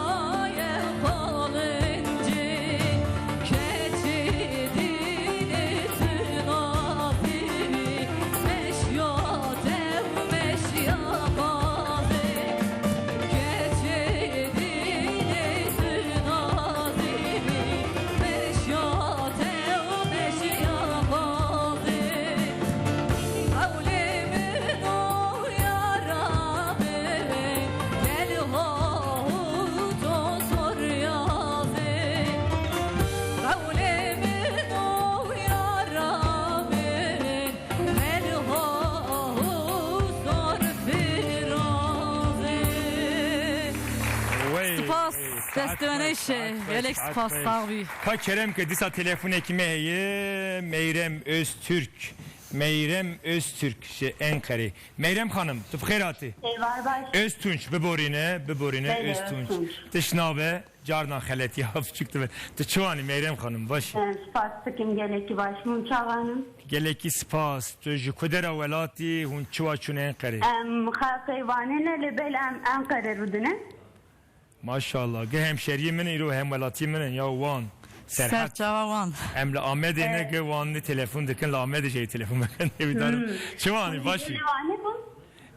ye xalincê. Keçê dînê tu nazî bî, meşya te û meşya qazê. Keçê dînê tu nazî bî, meşya te û meşya qazê. Qewlê min û yara min, gel ha û to zor yazê. Qewlê min û yara min, gel ha û zor firazê. Wey, Spas, wey, saet destê we xweş, neşe. Saet xweş, Gelek saet spas, xweş. Sağ ol. Ka kerem ke dîsa telefonekî me heye, Meyrem Öztürk. Meyrem Öztürk ji Enqerê. Meyrem Xanim, tu bi xêr hatî. Êvar baş. Öztunç, biborîne, biborîne, Belê, Öztunç. Öztunç. Tişt nabe, carna xeletiya biçûk dibe. Tu çi wanî Meyrem Xanim, baş î? Em, spas dikim, gelekî baş. Hûn çawan in? Gelekî spas. Tu ji ku dera welatî, hûn çi wa çûne Enqerê? Em, xelqê Wanê ne, lê belê em Enqerê rûdine. Maşallah. Gi hemşeriyê min îro hemwelatiyê min in ya Wan. Serhat. Serçava Wan. Em li Amedê ne, Evet. Gi Wan ne telefon dikin, li Amedê jî telefon bikin. Hêvîdar im. Hmm. Çi wanî, baş î? Li Wanê bûn?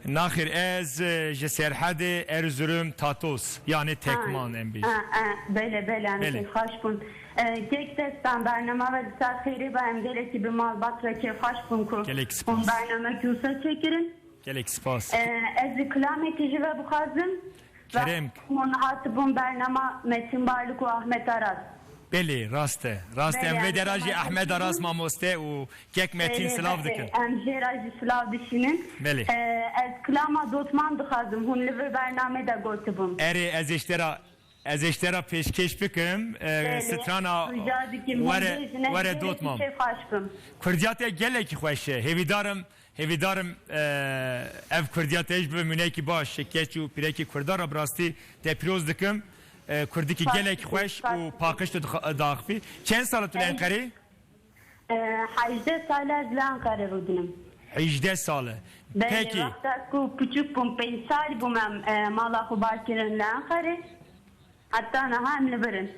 Naxêr, ez, e, ji Serhedê Erzurum Tatos, yani Tekman em bêjin. Ha, ha, belê, belê, em Belê. Kêfxweş bûn. E, kek destan bernama ve dîsa xêrê be, em gelekî bi malbat ve kêfxweş bûn ku Gelek spas. Hûn bernamekî wisa çêkirin. Gelek spas. E, ez kilamekî ji ve bixwazim. Kerem. Hûn hatibûn bernama Metin Barlik û Ahmet Aras. Belê, rast e. Rast e. Belê, Em vê em dera jî Ahmet Aras mamoste û kek Metin Belê, silav belê. Dikin. Em jê re jî silav dişînin. Belê. E, ez kilama Dotman dixwazim. Hûn li vê bernamê de gotibûn. Erê, ez ê ji te re, ez ê ji te re pêşkêş bikim. E, Belê. Strana Rica dikim, hûn Were, bêjine, Were gelekî Dotman. Kêfxweş bim. Kurdiya te gelekî xweş e. Hêvîdar im Hêvîdar im, e, ev Kurdiya te ji bibe mûnekî baş, keç û pîrekî Kurdan re bi rastî te pîroz dikim. E, Kurdikî Spas gelek dikim, xweş spas û dikim. Paqij tu dixa-, diaxivî. Çend sal e tu li Ey. Enqerê? E, hejdeh sal e ez li Enqerê rûdinim. Hejdeh sal e. Belê, Pekî. Wexta ku piçûk bûm, pênc salî bûm em, e, mala xwe bar kirin li Enqerê. Heta niha em li vir in.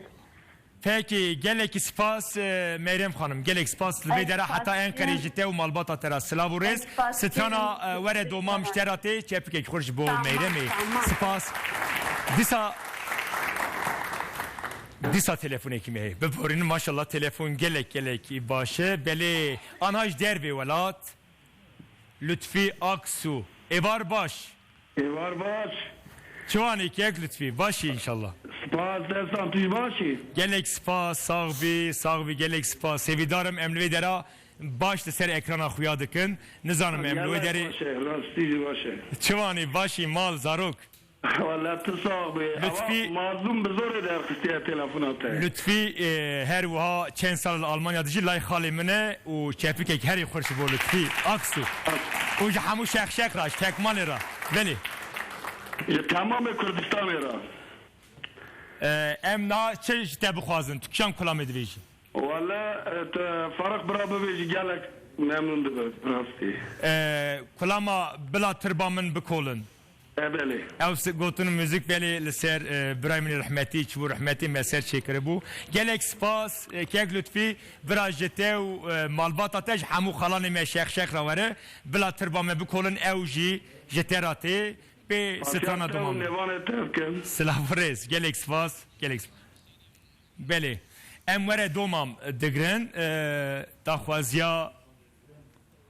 Pekî, gelekî spas, e, Meyrem Xanim. Gelek spas. Li vê dera heta Enqerê ji te û malbata te re silav û rêz. Strana, e, Were Domam ji te re tê, çepikek xurt ji bo Meyremê. Tamam, tamam. Spas. Dîsa, dîsa telefonekî me heye. Biborînin, maşallah telefon gelek, gelek baş e. Belê, anha ji dervê welat. Lutfî Aksu. Êvar baş. Êvar baş. Çi wanî kek Lutfî? Baş î înşallah. Spas, destan tu jî baş î? Gelek spas, sax bî, sax bî, gelek spas. Hêvîdar im em li vê dera baş li ser ekrana xuya dikin. Nizanim em li wê Gelek derê baş e, rastî jî baş e. Çi wanî, baş î, mal, zarok? Wele tu sax bî. Lutfî Ama mazlûm bi zorê derxistiye telefona te. Lutfî, e, her wiha çend sal li Almanya dijî, lay xalê min e û çepikek herî xweş ji bo Lutfî Aksu. Û ji hemû şexşex re, ji Tekmanê re. Belê. Ji temamê Kurdistanê re. E, em niha çi ji te bixwazin? Tu kîjan kulamê dibêjî? Wele, e, tu Faruk bira bibêjî gelek memnûn dibe, rastî. E, kulama bila tirba min bikolin. E, belê. Ew s-, gotin û muzîk belê li ser, e, birayê min rehmetî, çi bû rehmetî me ser çêkiribû. Gelek spas, e, kek Lutfî, bira ji te û, e, malbata te ji hemû xalanê me şex şex re were. Bila tirba me bikolin ew jî ji te re tê. Pê strana domam. Nêvanê te bikin. Silav û rêz. Gelek spas. Gelek spas. Belê. Em were domam digrin, e, daxwaziya,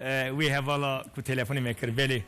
e, wê hevala ku telefonê me kir. Belê.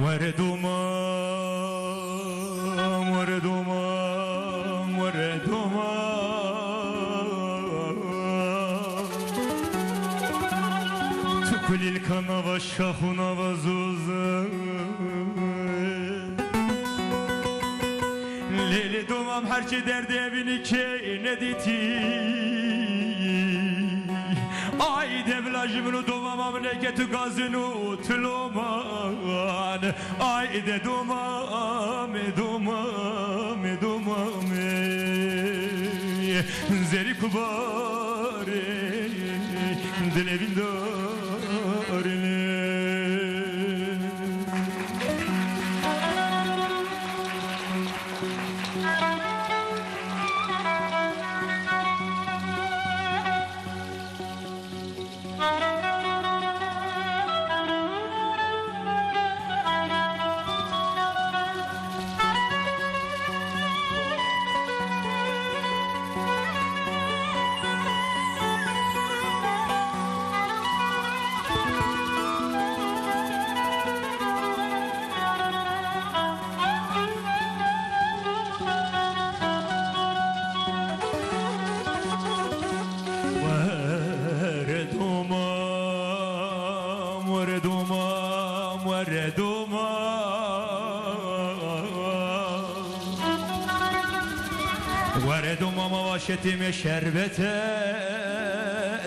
Were domam, were domam, were domam. Tu kulîlka nava şax û nava zoz. Lê, lê domam her çi derdê evînî kê nedîtî. Ay de bila ji min û domama min eke tu gazin û tu loman. Ay de domam, domam, domam. Zerî kubarê dilê vîndarê. Were domam, were domam, were domam. Were domam, ava şetê me şerbet e,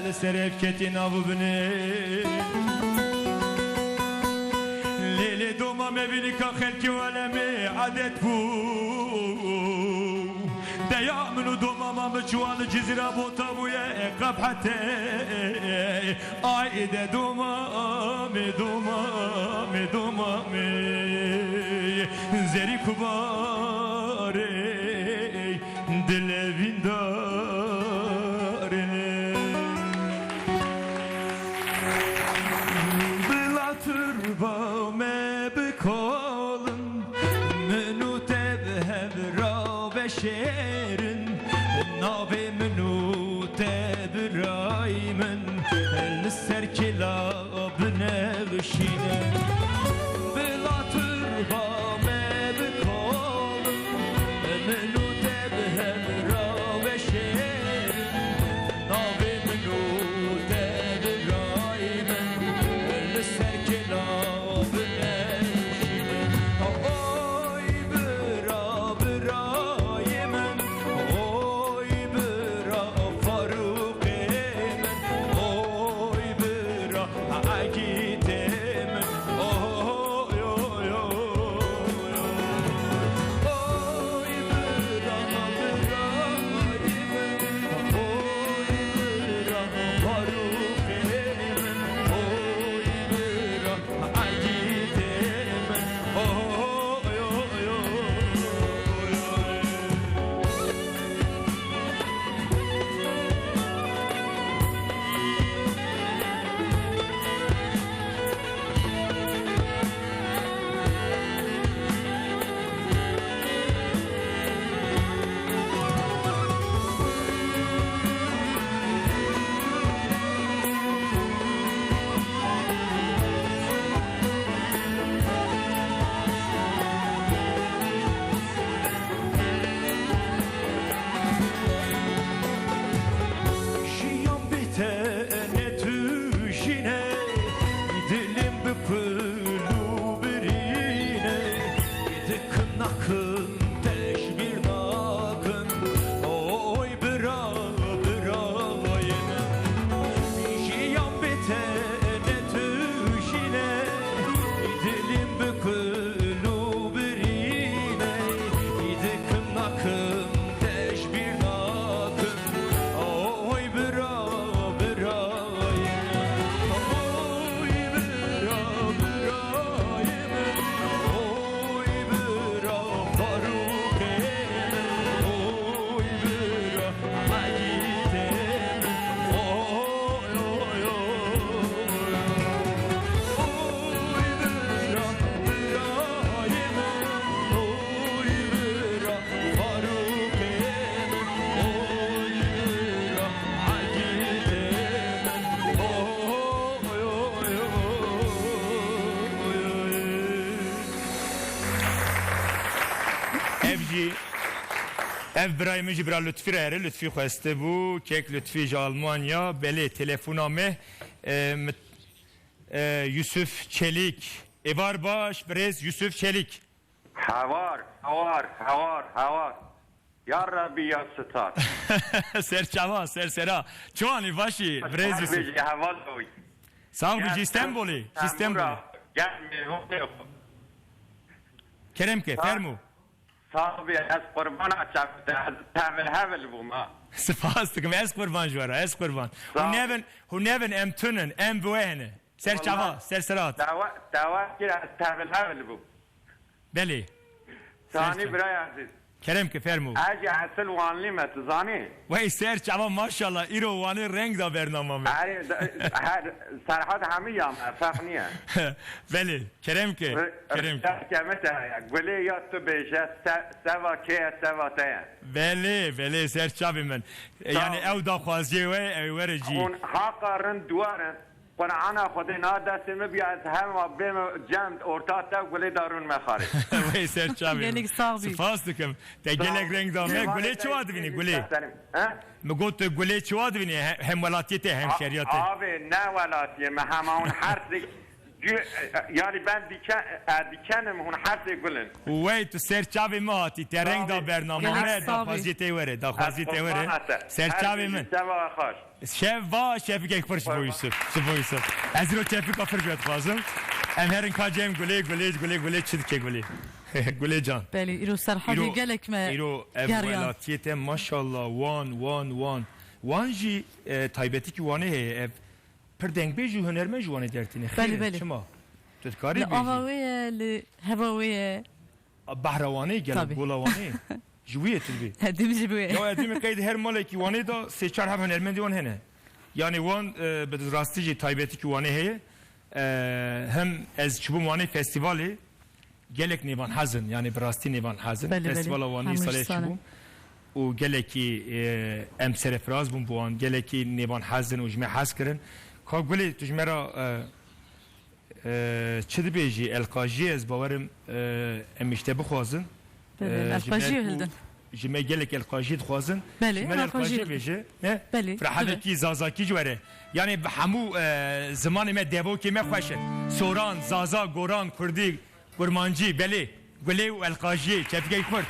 li ser ev ketî nav û binê. Lê, lê domam, evînîka xelkê û alemê edet bû. Deya min û domama min çiwa li Cizîra bota bûye qebhetê. Ay de domamê, domamê, domamê. Zerî kubarê dilê vîndarê. Bila turba me bikolin. Min û te bi hev ra veşêrin, navê min û te birayê min, li ser kêla binexşînin. Bila turba me bikolin, min û te bi hev ra veşêrin. Navê min û te birayê min, li ser kêla binexşînin. Oy bira, birayê min, oy bira, Farûqê min, oy bira, Egîtê min. Nakin, te ji bîr nakin. Oy bira, birayê min. Jiyan bê te ne tu jî ne. Dilîm bi kul û birî ne. Dikim nakim, te ji bîr nakim. Oy bira, birayê min. Oy bira, birayê min. Oy bira, Farûqê min. Oy bira, Egîdê min. Oy, oy, oy. Oy bira, birayê min. Oy bira, Farûqê min, oy bira, Egîdê min, oy, oy, oy, oy, oy. Ev jî, ev birayê min jî bira Lutfî re here. Lutfî xwestibû, kek Lutfî ji Almanya. Belê, telefona me, e, mit-, e, Yusuf Çelik. Êvar baş, birêz Yusuf Çelik. Hawar, hawar, hawar, hawar. Ya Rebî ya Sitar. Ser çava, ser sera. Çi wanî, baş î, birêz Yusuf? Bêjî, heval oy. Sax bî, ji Stenbolê, ji Stenbolê. Gel mêvanê xwe. Kerem ke, fermû. Sax bî, ez qurbana çav te, ez tevil hevil bûm ha. Spas dikim, ez qurban ji we re, ez qurban. Hûn nevin, hûn nevin, em tunin, em bi we hene. Ser çava, ser sera hat. Dawa, dawa kir ez tevil hevil bûm. Belê. Zanî birayê ezîz. Kerem ke, fermû. Ez jî esil Wanlî me, tu zanî? Wey, ser çava, maşallah, îro Wanê reng da bernama me. Erê, her, Serhat hemî ya me, ferq niye. Belê, kerem ke, kerem ke. Rêkeme te heye. Gulê ya tu bêje, se-, seva kê ye, seva te ye. Belê, belê, ser çavê min. E, yanî ew daxwaziyê we, ew were cî. Hûn haqa rind duwarin. Qur'ana Xwedê na destê min biya, ez hema bêm cem orta te û Gulê darûn me xarê. Wey ser çavê. Gelek sax bî. Spas dikim. Te gelek reng da me. Gulê çi wa dibînî, Gulê? He? Mi got tu Gulê çi wa dibînî? He-, hem welatiyê te, hem şeriya te. Abi ne welatiyê me, hema hûn her sê gü-, yani ben diken, e, dikenim hûn her sê gul in. Wey tu ser çavê min hatî. Te reng da bername me, daxwaziyê te were, daxwaziyê te were. Ser çavê min. Seva xweş. Şeva, şefikek pir ji bo Yusuf. Ji bo Yusuf. Ez îro şefika pir ji we dixwazim. Em herin ka cem Gulê, Gulê, Gulê, Gulê çi dike Gulê? Gulê can. Belê, îro Serhadê gelek me îro ev geriyan. Welatiyê te maşallah, Wan, Wan, Wan. Wan jî, e, taybetikî Wanê heye. Ev pir dengbêj û hunermend ji Wanê dertîne. Belê, belê. Çima? Tu dikarî bêjî. Li ava wê ye, li heva wê ye. Behra Wanê, gelek gola Wanê. Ji wî yê tu dibî. Edim ji wê. Ya edim qeyd her malekî Wanê de sê çar heb hunermendê wan hene. Yani wan, e, bi rastî jî taybetikî Wanê heye. E, hem ez çibûm Wanê festîvalê, gelek nêvan hezin, yani bi rastî nêvan hezin. Belê, belê. Festîvala Wanê salê çibûm. Û gelekî, e, em serefraz bûn bi wan, gelekî nêvan hezin û ji me hez kirin. Ka Gulê, tu ji me re, e, Ee, çi dibêjî, elqajiyê ez bawerim, e, em ji te bixwazin. Belê, ee, ji me elqajiyê ku hildin. Ji me gelek elqajiyê dixwazin. Belê, ji me elqajiyê elqajiyê hildin. Bêje, ne? Belê, Firehadekî, tabii. Zazakî ji were. Yani bi hemû, e, zimanê me, devokê me xweş in. Soran, Zaza, Goran, Kurdî, Kurmancî, belê. Gulê û elqajiyê, çepikek xurt.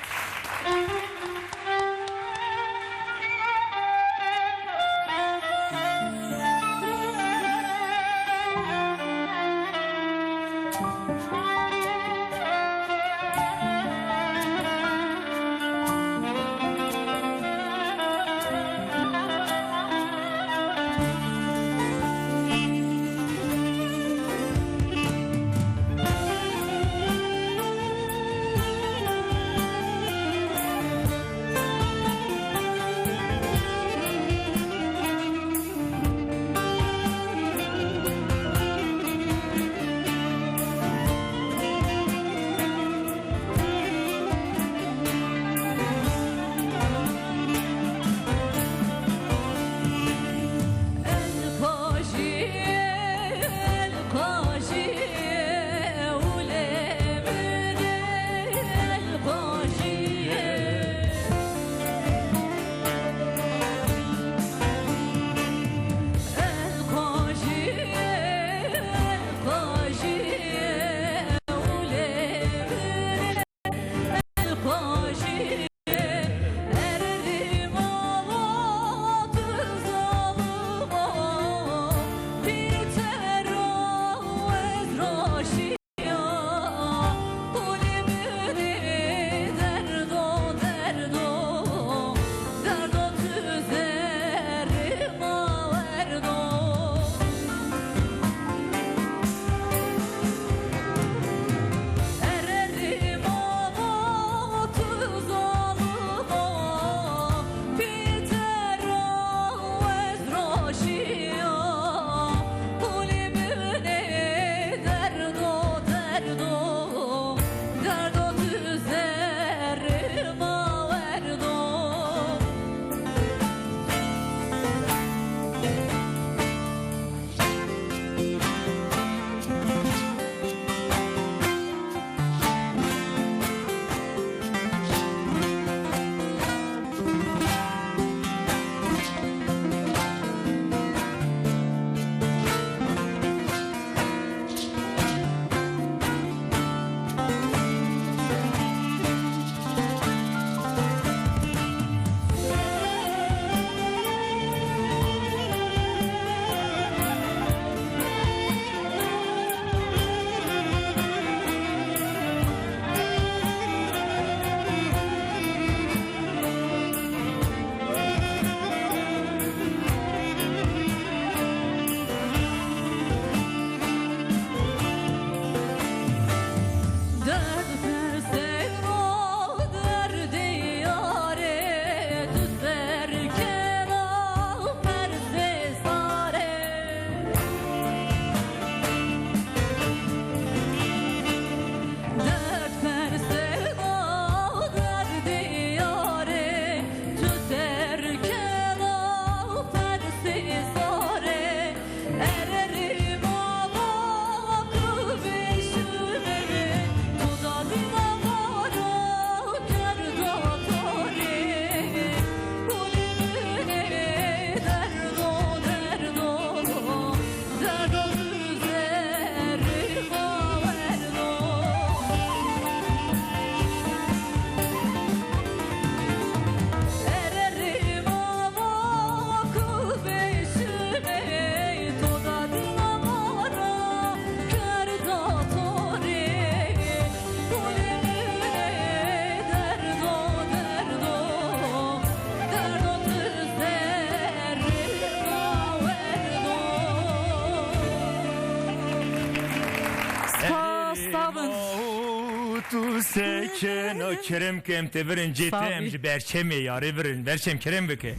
Sekin o kerem ke em te virin cê te, em ji berçemê yarê virin. Berçem kerem bike.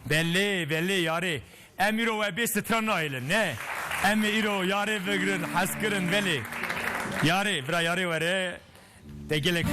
Belê, belê yarê. Em îro we bê stran nahêlin, ne? Em ê îro yarê vigirin, hez kirin, belê. Yarê, bira yarê were. Te gelek.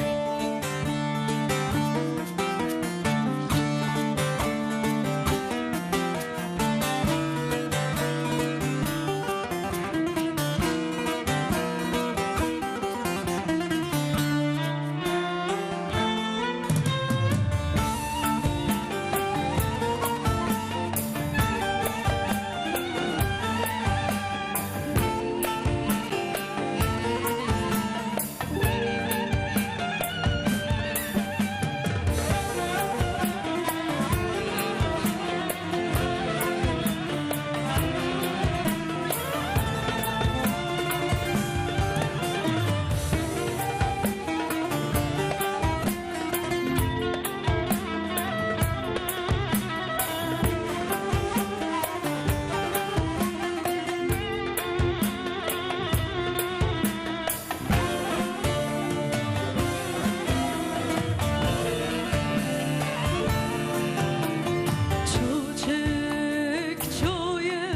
Çûçik çûye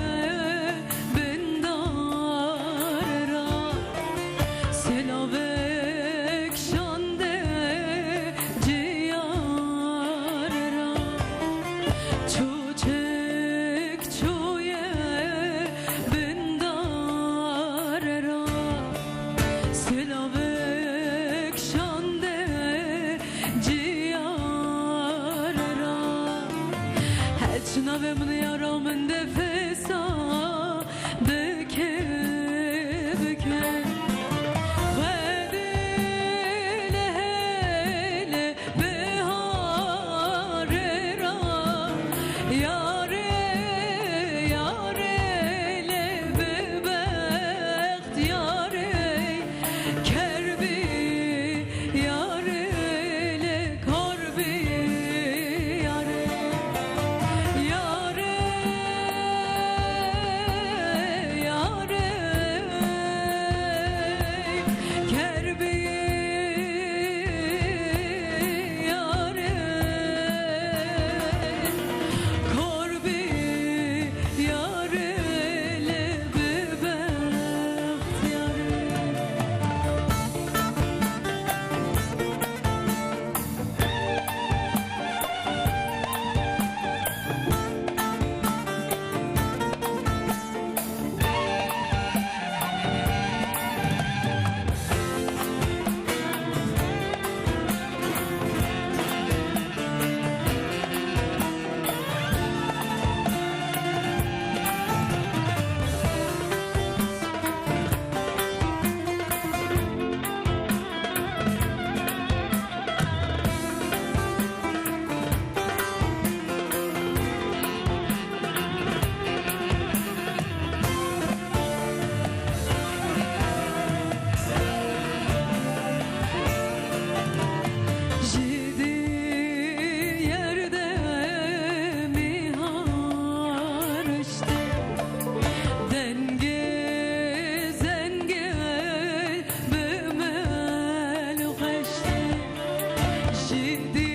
bin dara, silavek şande ciyara. Çûçik çûye bin dara, silavek şande ciyara. Heç navê min yara min defesa dike bike. Xwedê lê hêlê biharê ra, yarê, yarê lê bibext yarê, ker bî yarê lê kor bî yarê, yarê, yarê. Ker bî yarê, kor bî yarê, lê bibext yarê. Ji di yerde mihar işte, dengê zengê bi melxeştê. Ji di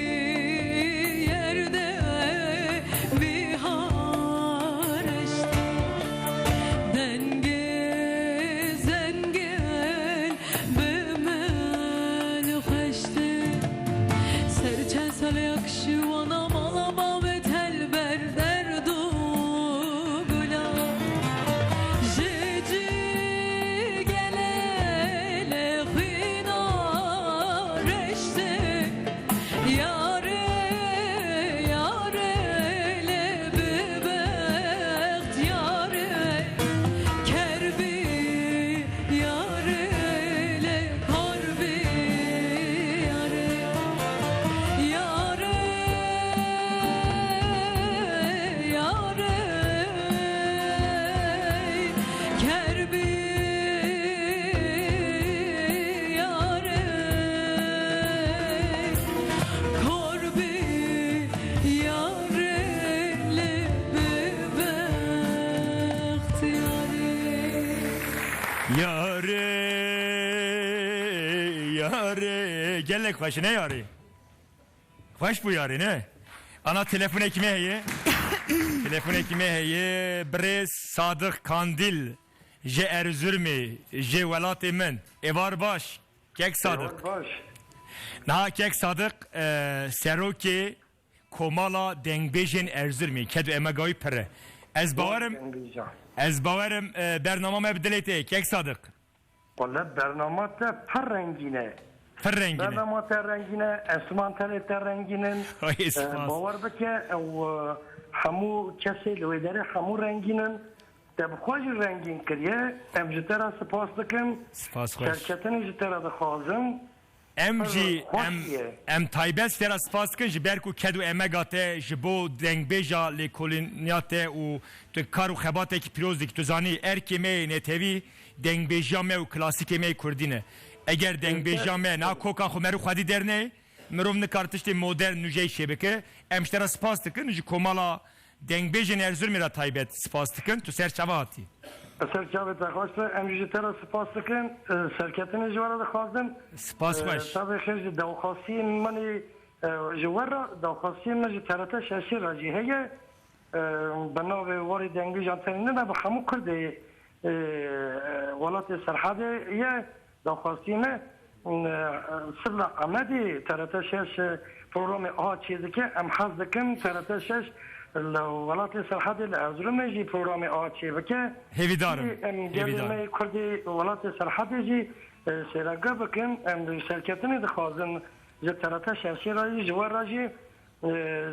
yerde bihar eştê, dengê zengin bi melxeştê. Ser çend salê ya kişî wana mala bavê telber derd û gula. Ji cî gelê lê xwîna reştê. Yarê, yarê lê bibext yarê, ker bî yarê lê kor bî yarê. Yarê, yarê, ker bî yarê, Gelek xweş, ne yarî? Xweş bû yarî, ne? Ana, telefonekî me heye. Telefonekî me heye. Birêz Sadiq Kandîl, ji Erzurumê, ji welatê min. Êvar baş, kek Sadiq. Êvar baş. Niha kek Sadiq, e, serokê Komala Dengbêjên Erzurumê, ked û emega wî pir e. Ez bawerim, dengbêjan. Ez bawerim, e, bernama me bi dilê te ye, kek Sadiq. Wele bernama te pir rengîn e. Pir rengîn e. Bernama te rengîn e, enstrümantalê te rengîn in. Ay, e, spas. Bawer bike, ew, e, hemû kesê li wê derê hemû rengîn in. Te bi xwe jî rengîn kiriye. Em ji te re spas dikin. Spas xweş. Serketinê ji te re dixwazin. Em jî, em, em taybet ji te re spas dikin, ji ber ku ked û emega te ji bo dengbêja lêkolîniya te û tu kar û xebatekî pîroz dikî. Tu zanî, erkê me yê netewî dengbêjiya me û klasîkê me yê kurdî ne. Eger dengbêjiya me na koka xwe merû xwedî derneyê, mirov nikare tiştê modern nûjeyî çêbike. Em ji te re spas dikin, ji Komala Dengbêjên Erzurumê re taybet spas dikin. Tu ser çava hatî. Ser çavê te xweş be. Em jî ji te re spas dikin. E, serketinê ji we re dixwazin. Spas xweş. E, çavê xêr ji dawxwastiyên min ê, e, ji we re, dawxwastiyên min ji T R T şeşê re jî heye. E, bi navê Warê Dengbêjan tenê nine, bi hemû Kurdê, e, welatê Serhedê ye. Daxwazî me, e, sirna Amedê T R T şeş programê aha çêdike. Em hez dikin T R T şeş li welatê Serhedê li Erzurumê jî programê aha çêbike. Hêvîdar im. Jî em gelê me yê Kurdê welatê Serhedê jî, e, sêrege bikin. Em serketinê dixwazin ji T R T şeşê re jî, ji we re jî.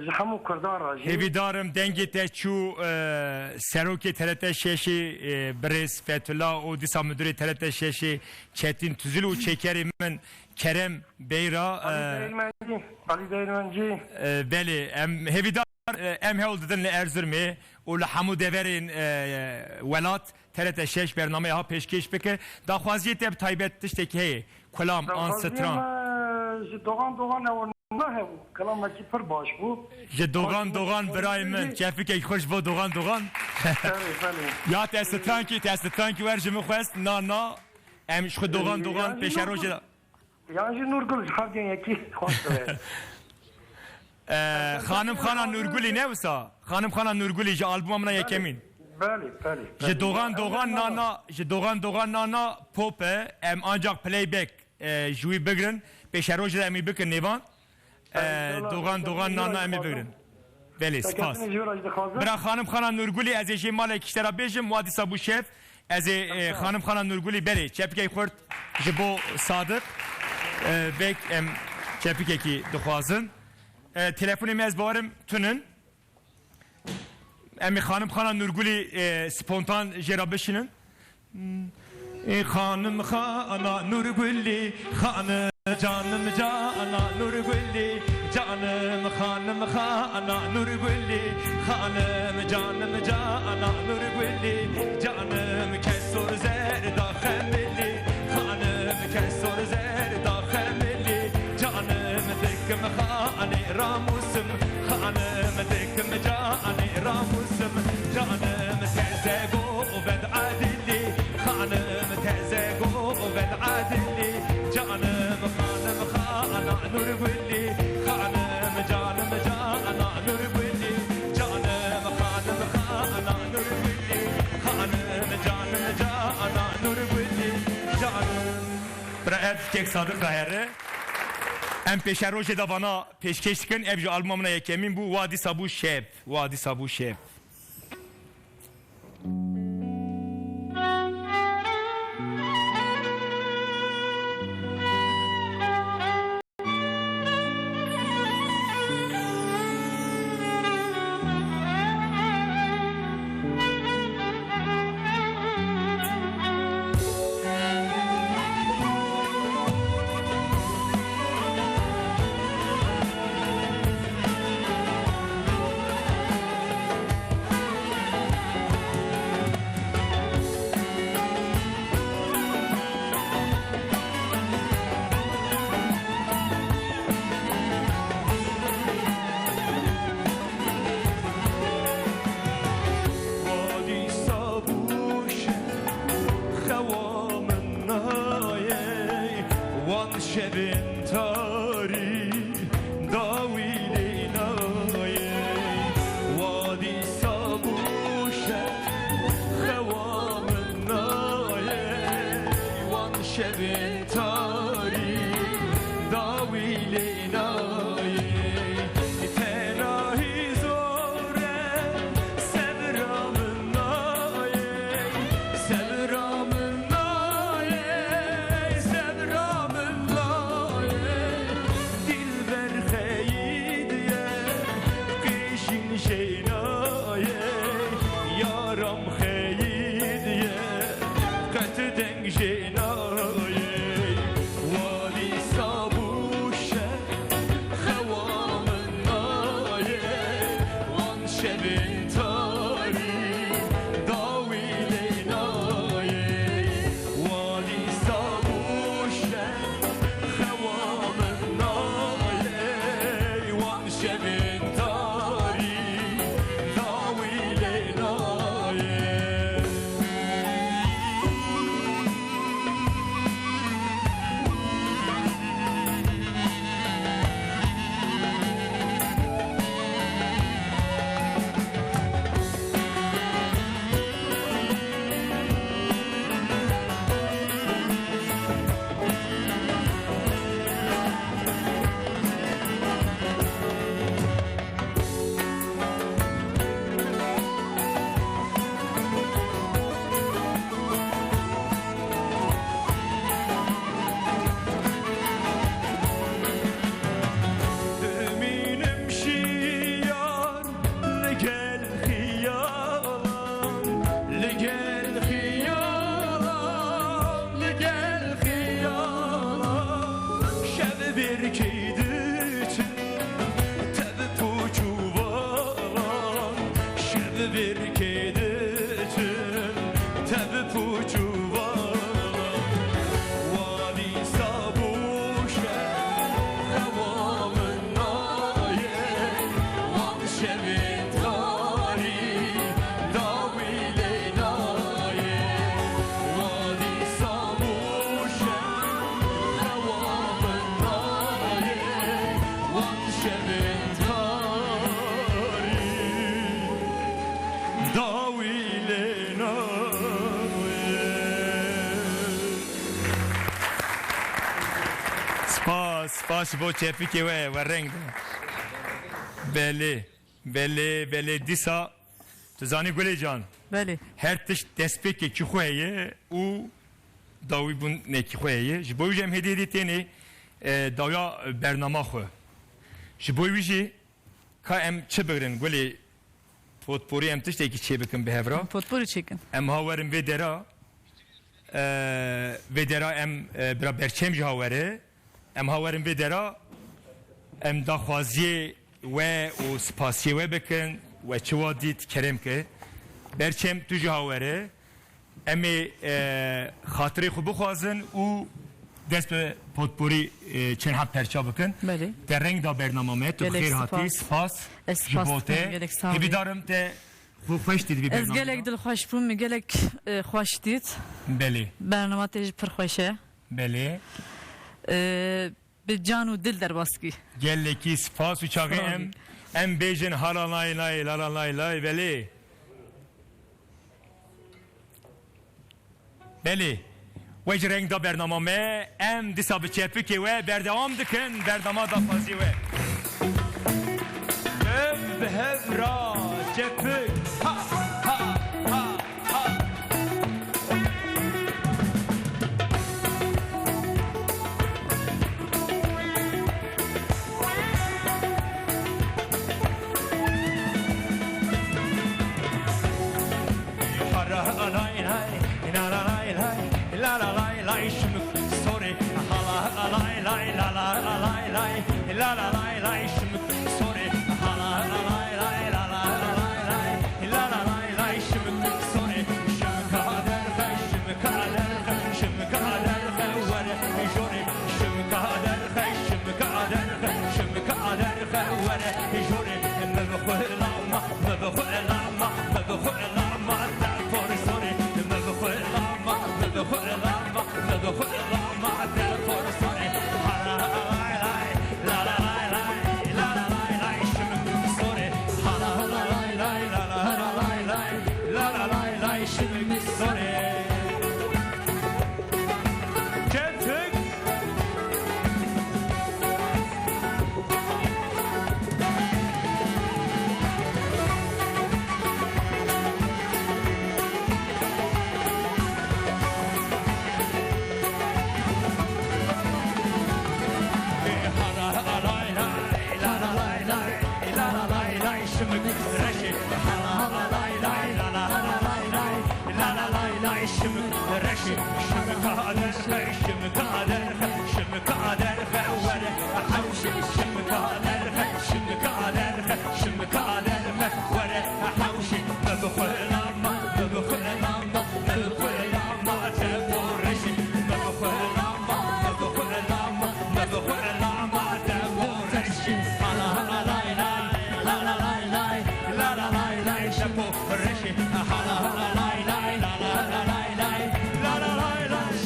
Ji hemû Kurdan re jî. Hêvîdar im dengê te çû, e, serokê T R T şeşê, e, birêz Fethullah û dîsa müdürê T R T şeşê Çetin Tuzil û çêkerê min Kerem Bey re, Ali e, Değirmenci, Ali Değirmenci. E, belê, em hêvîdar, e, em hewl didin li Erzurumê û li hemû deverên, e, welat T R T şeş bernameya ha pêşkêş bike. Daxwaziyê te bi taybet tiştekî heye? Kulam an stran? Daxwaziyê me ji Dogan Dogan ew nahebû. Kilamekî pir baş bû. Ji Dogan Dogan birayê min, çefikek xweş bo Dogan Dogan. Belê, belê. Ya te strankî, te strankî wer ji min xwest, na, na. Em ji xwe Dogan Dogan pêşerojê de. Yan jî Nurgul, ji hevdên yekî xweş dibe. Ee, Xanim Xana Nurgulî ne wisa? Xanim Xana Nurgulî ji albuma min a yekemîn. Belê, belê, belê. Ji Dogan Dogan nana, ji Dogan Dogan nana pop e, em ancak playback, e, ji wî bigrin. Pêşerojê de em wî bikin nêvan. E, Dogan Dogan nana em ê bigrin. Belê, spas. Bira Xanim Xana Nurgulî, ez ê jê malekî ji te re bêjim, wa dîsa bû şev. Ez ê, e, Xanim Xana Nurgulî, belê, çepikek xurt ji bo Sadiq, e, bek em çepikekî dixwazin. E, telefonê me ez bawerim tunin. Em ê Xanim Xana Nurgulî, e, spontan jê re bişînin. Ê Xanim Xana Nurgulî, Xanim Canim Cana Nurgulî, Canim Xanim Xana Nurgulî, Xanim Canim Cana Nurgulî, Canim kesor zerda xemilî, Xanim kesor zerda xemilî, Canim dikim xanê ramûsim, Xanim dikim canê ramûsim, Canim teze govend edilî, Xanim teze govend edilî, Canim Xanim Xana Nurgulî, Xanim Canim Cana Nurgulî, Canim Xanim Xana Nurgulî, Xanim Canim Cana Nurgulî, Canim. Bira ev kek Sadiq re here. Em pêşerojê de vana pêşkêş dikin, ev ji albuma min a yekemîn bû, wa dîsa bû şev, wa dîsa bû şev. Lê nayê, tenahî zor e, sebra min nayê, sebra min nayê, sebra min nayê. Dilber xeyîd ye, qîşîn jê nayê, yaram xeyîd ye, qet deng jê nayê. Walî sabûşe xewa min nayê, wan şevên tarî dawî lê nayê. Walî sabûşe xewa min nayê, wan şevên tarî dawî lê nayê. Dimînim şiyar li gel xiyalan, li gel xiyalan, li gel xiyalan. Şev berkê diçin tev pûç û valan, şev berkê diçin tev pûç û valan. Walî sabûşe xewa min nayê, wan şevên tarî dawî lê nayê. Walî sabûşe xewa min nayê, wan şevên tarî dawî lê nayê. Spas, spas ji bo çepikê we, we reng da. Belê, belê, belê, dîsa tu zanî Gulê can. Belê. Her tişt destpêkekî xwe heye û dawîbûnekî xwe heye. Ji bo wî jî em hêdî hêdî tênê, e, dawiya bernama xwe. Ji bo wî jî ka em çi bigirin Gulê, potporî em tiştekî çê bikin bi hev re. Potporî çêkin. Em ha werin vê dera, e, vê dera em, e, bira Berçem jî ha were. Em ha werin vê dera, em daxwaziyê we û spasiyê we bikin, we çi wa dît, kerem ke. Berçem tu jî ha were. Em ê, e, xatirê xwe bixwazin û dest bi potporî, e, çend heb perça bikin. Belê. Te reng da bernama me, tu bi xêr hatî, spas ji bo te. Gelek spas dikim, gelek sağ olun. Hêvîdarim te xwe xweş dît vî bernamê. Ez gelek dilxweş bûm, gelek, e, xweş dît. Belê. Bernama te jî pir xweş e. Belê. E, Bi can û dil derbas kî. Gelekî spas û çaxê em, em bêjin hala lay lay, la la lay lay, belê. Belê. We ji reng da bernama me, em dîsa bi çepikê we berdewam dikin, bernama daxwazî we. Ev bi hev ra çepik. Ha, ha, ha. Şimka derxe, şimka derxe, şimka derxe, were hewşê. Şimka derxe, şimka derxe, şimka derxe, were hewşê. Me bi xwe lama, me bi xwe lama, me bi xwe lama, te bo reşê. Me bi xwe lama, me bi xwe lama, me bi xwe lama, te bo reşê. Hala hala lay lay, la la lay lay, la la lay lay, te bo reşê. Hala hala lay lay, la la hala lay lay, la la lay lay.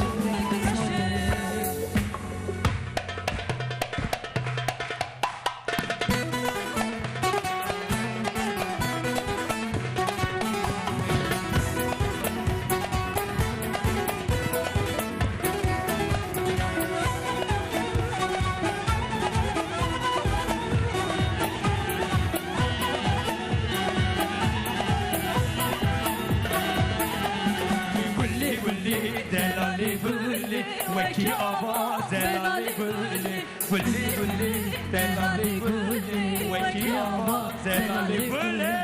Gulî, gulî, delalî, gulî, wekî ava, delalî, gulî. Gulî, gulî, delalî, gulî, wekî ava, delalî, gulî.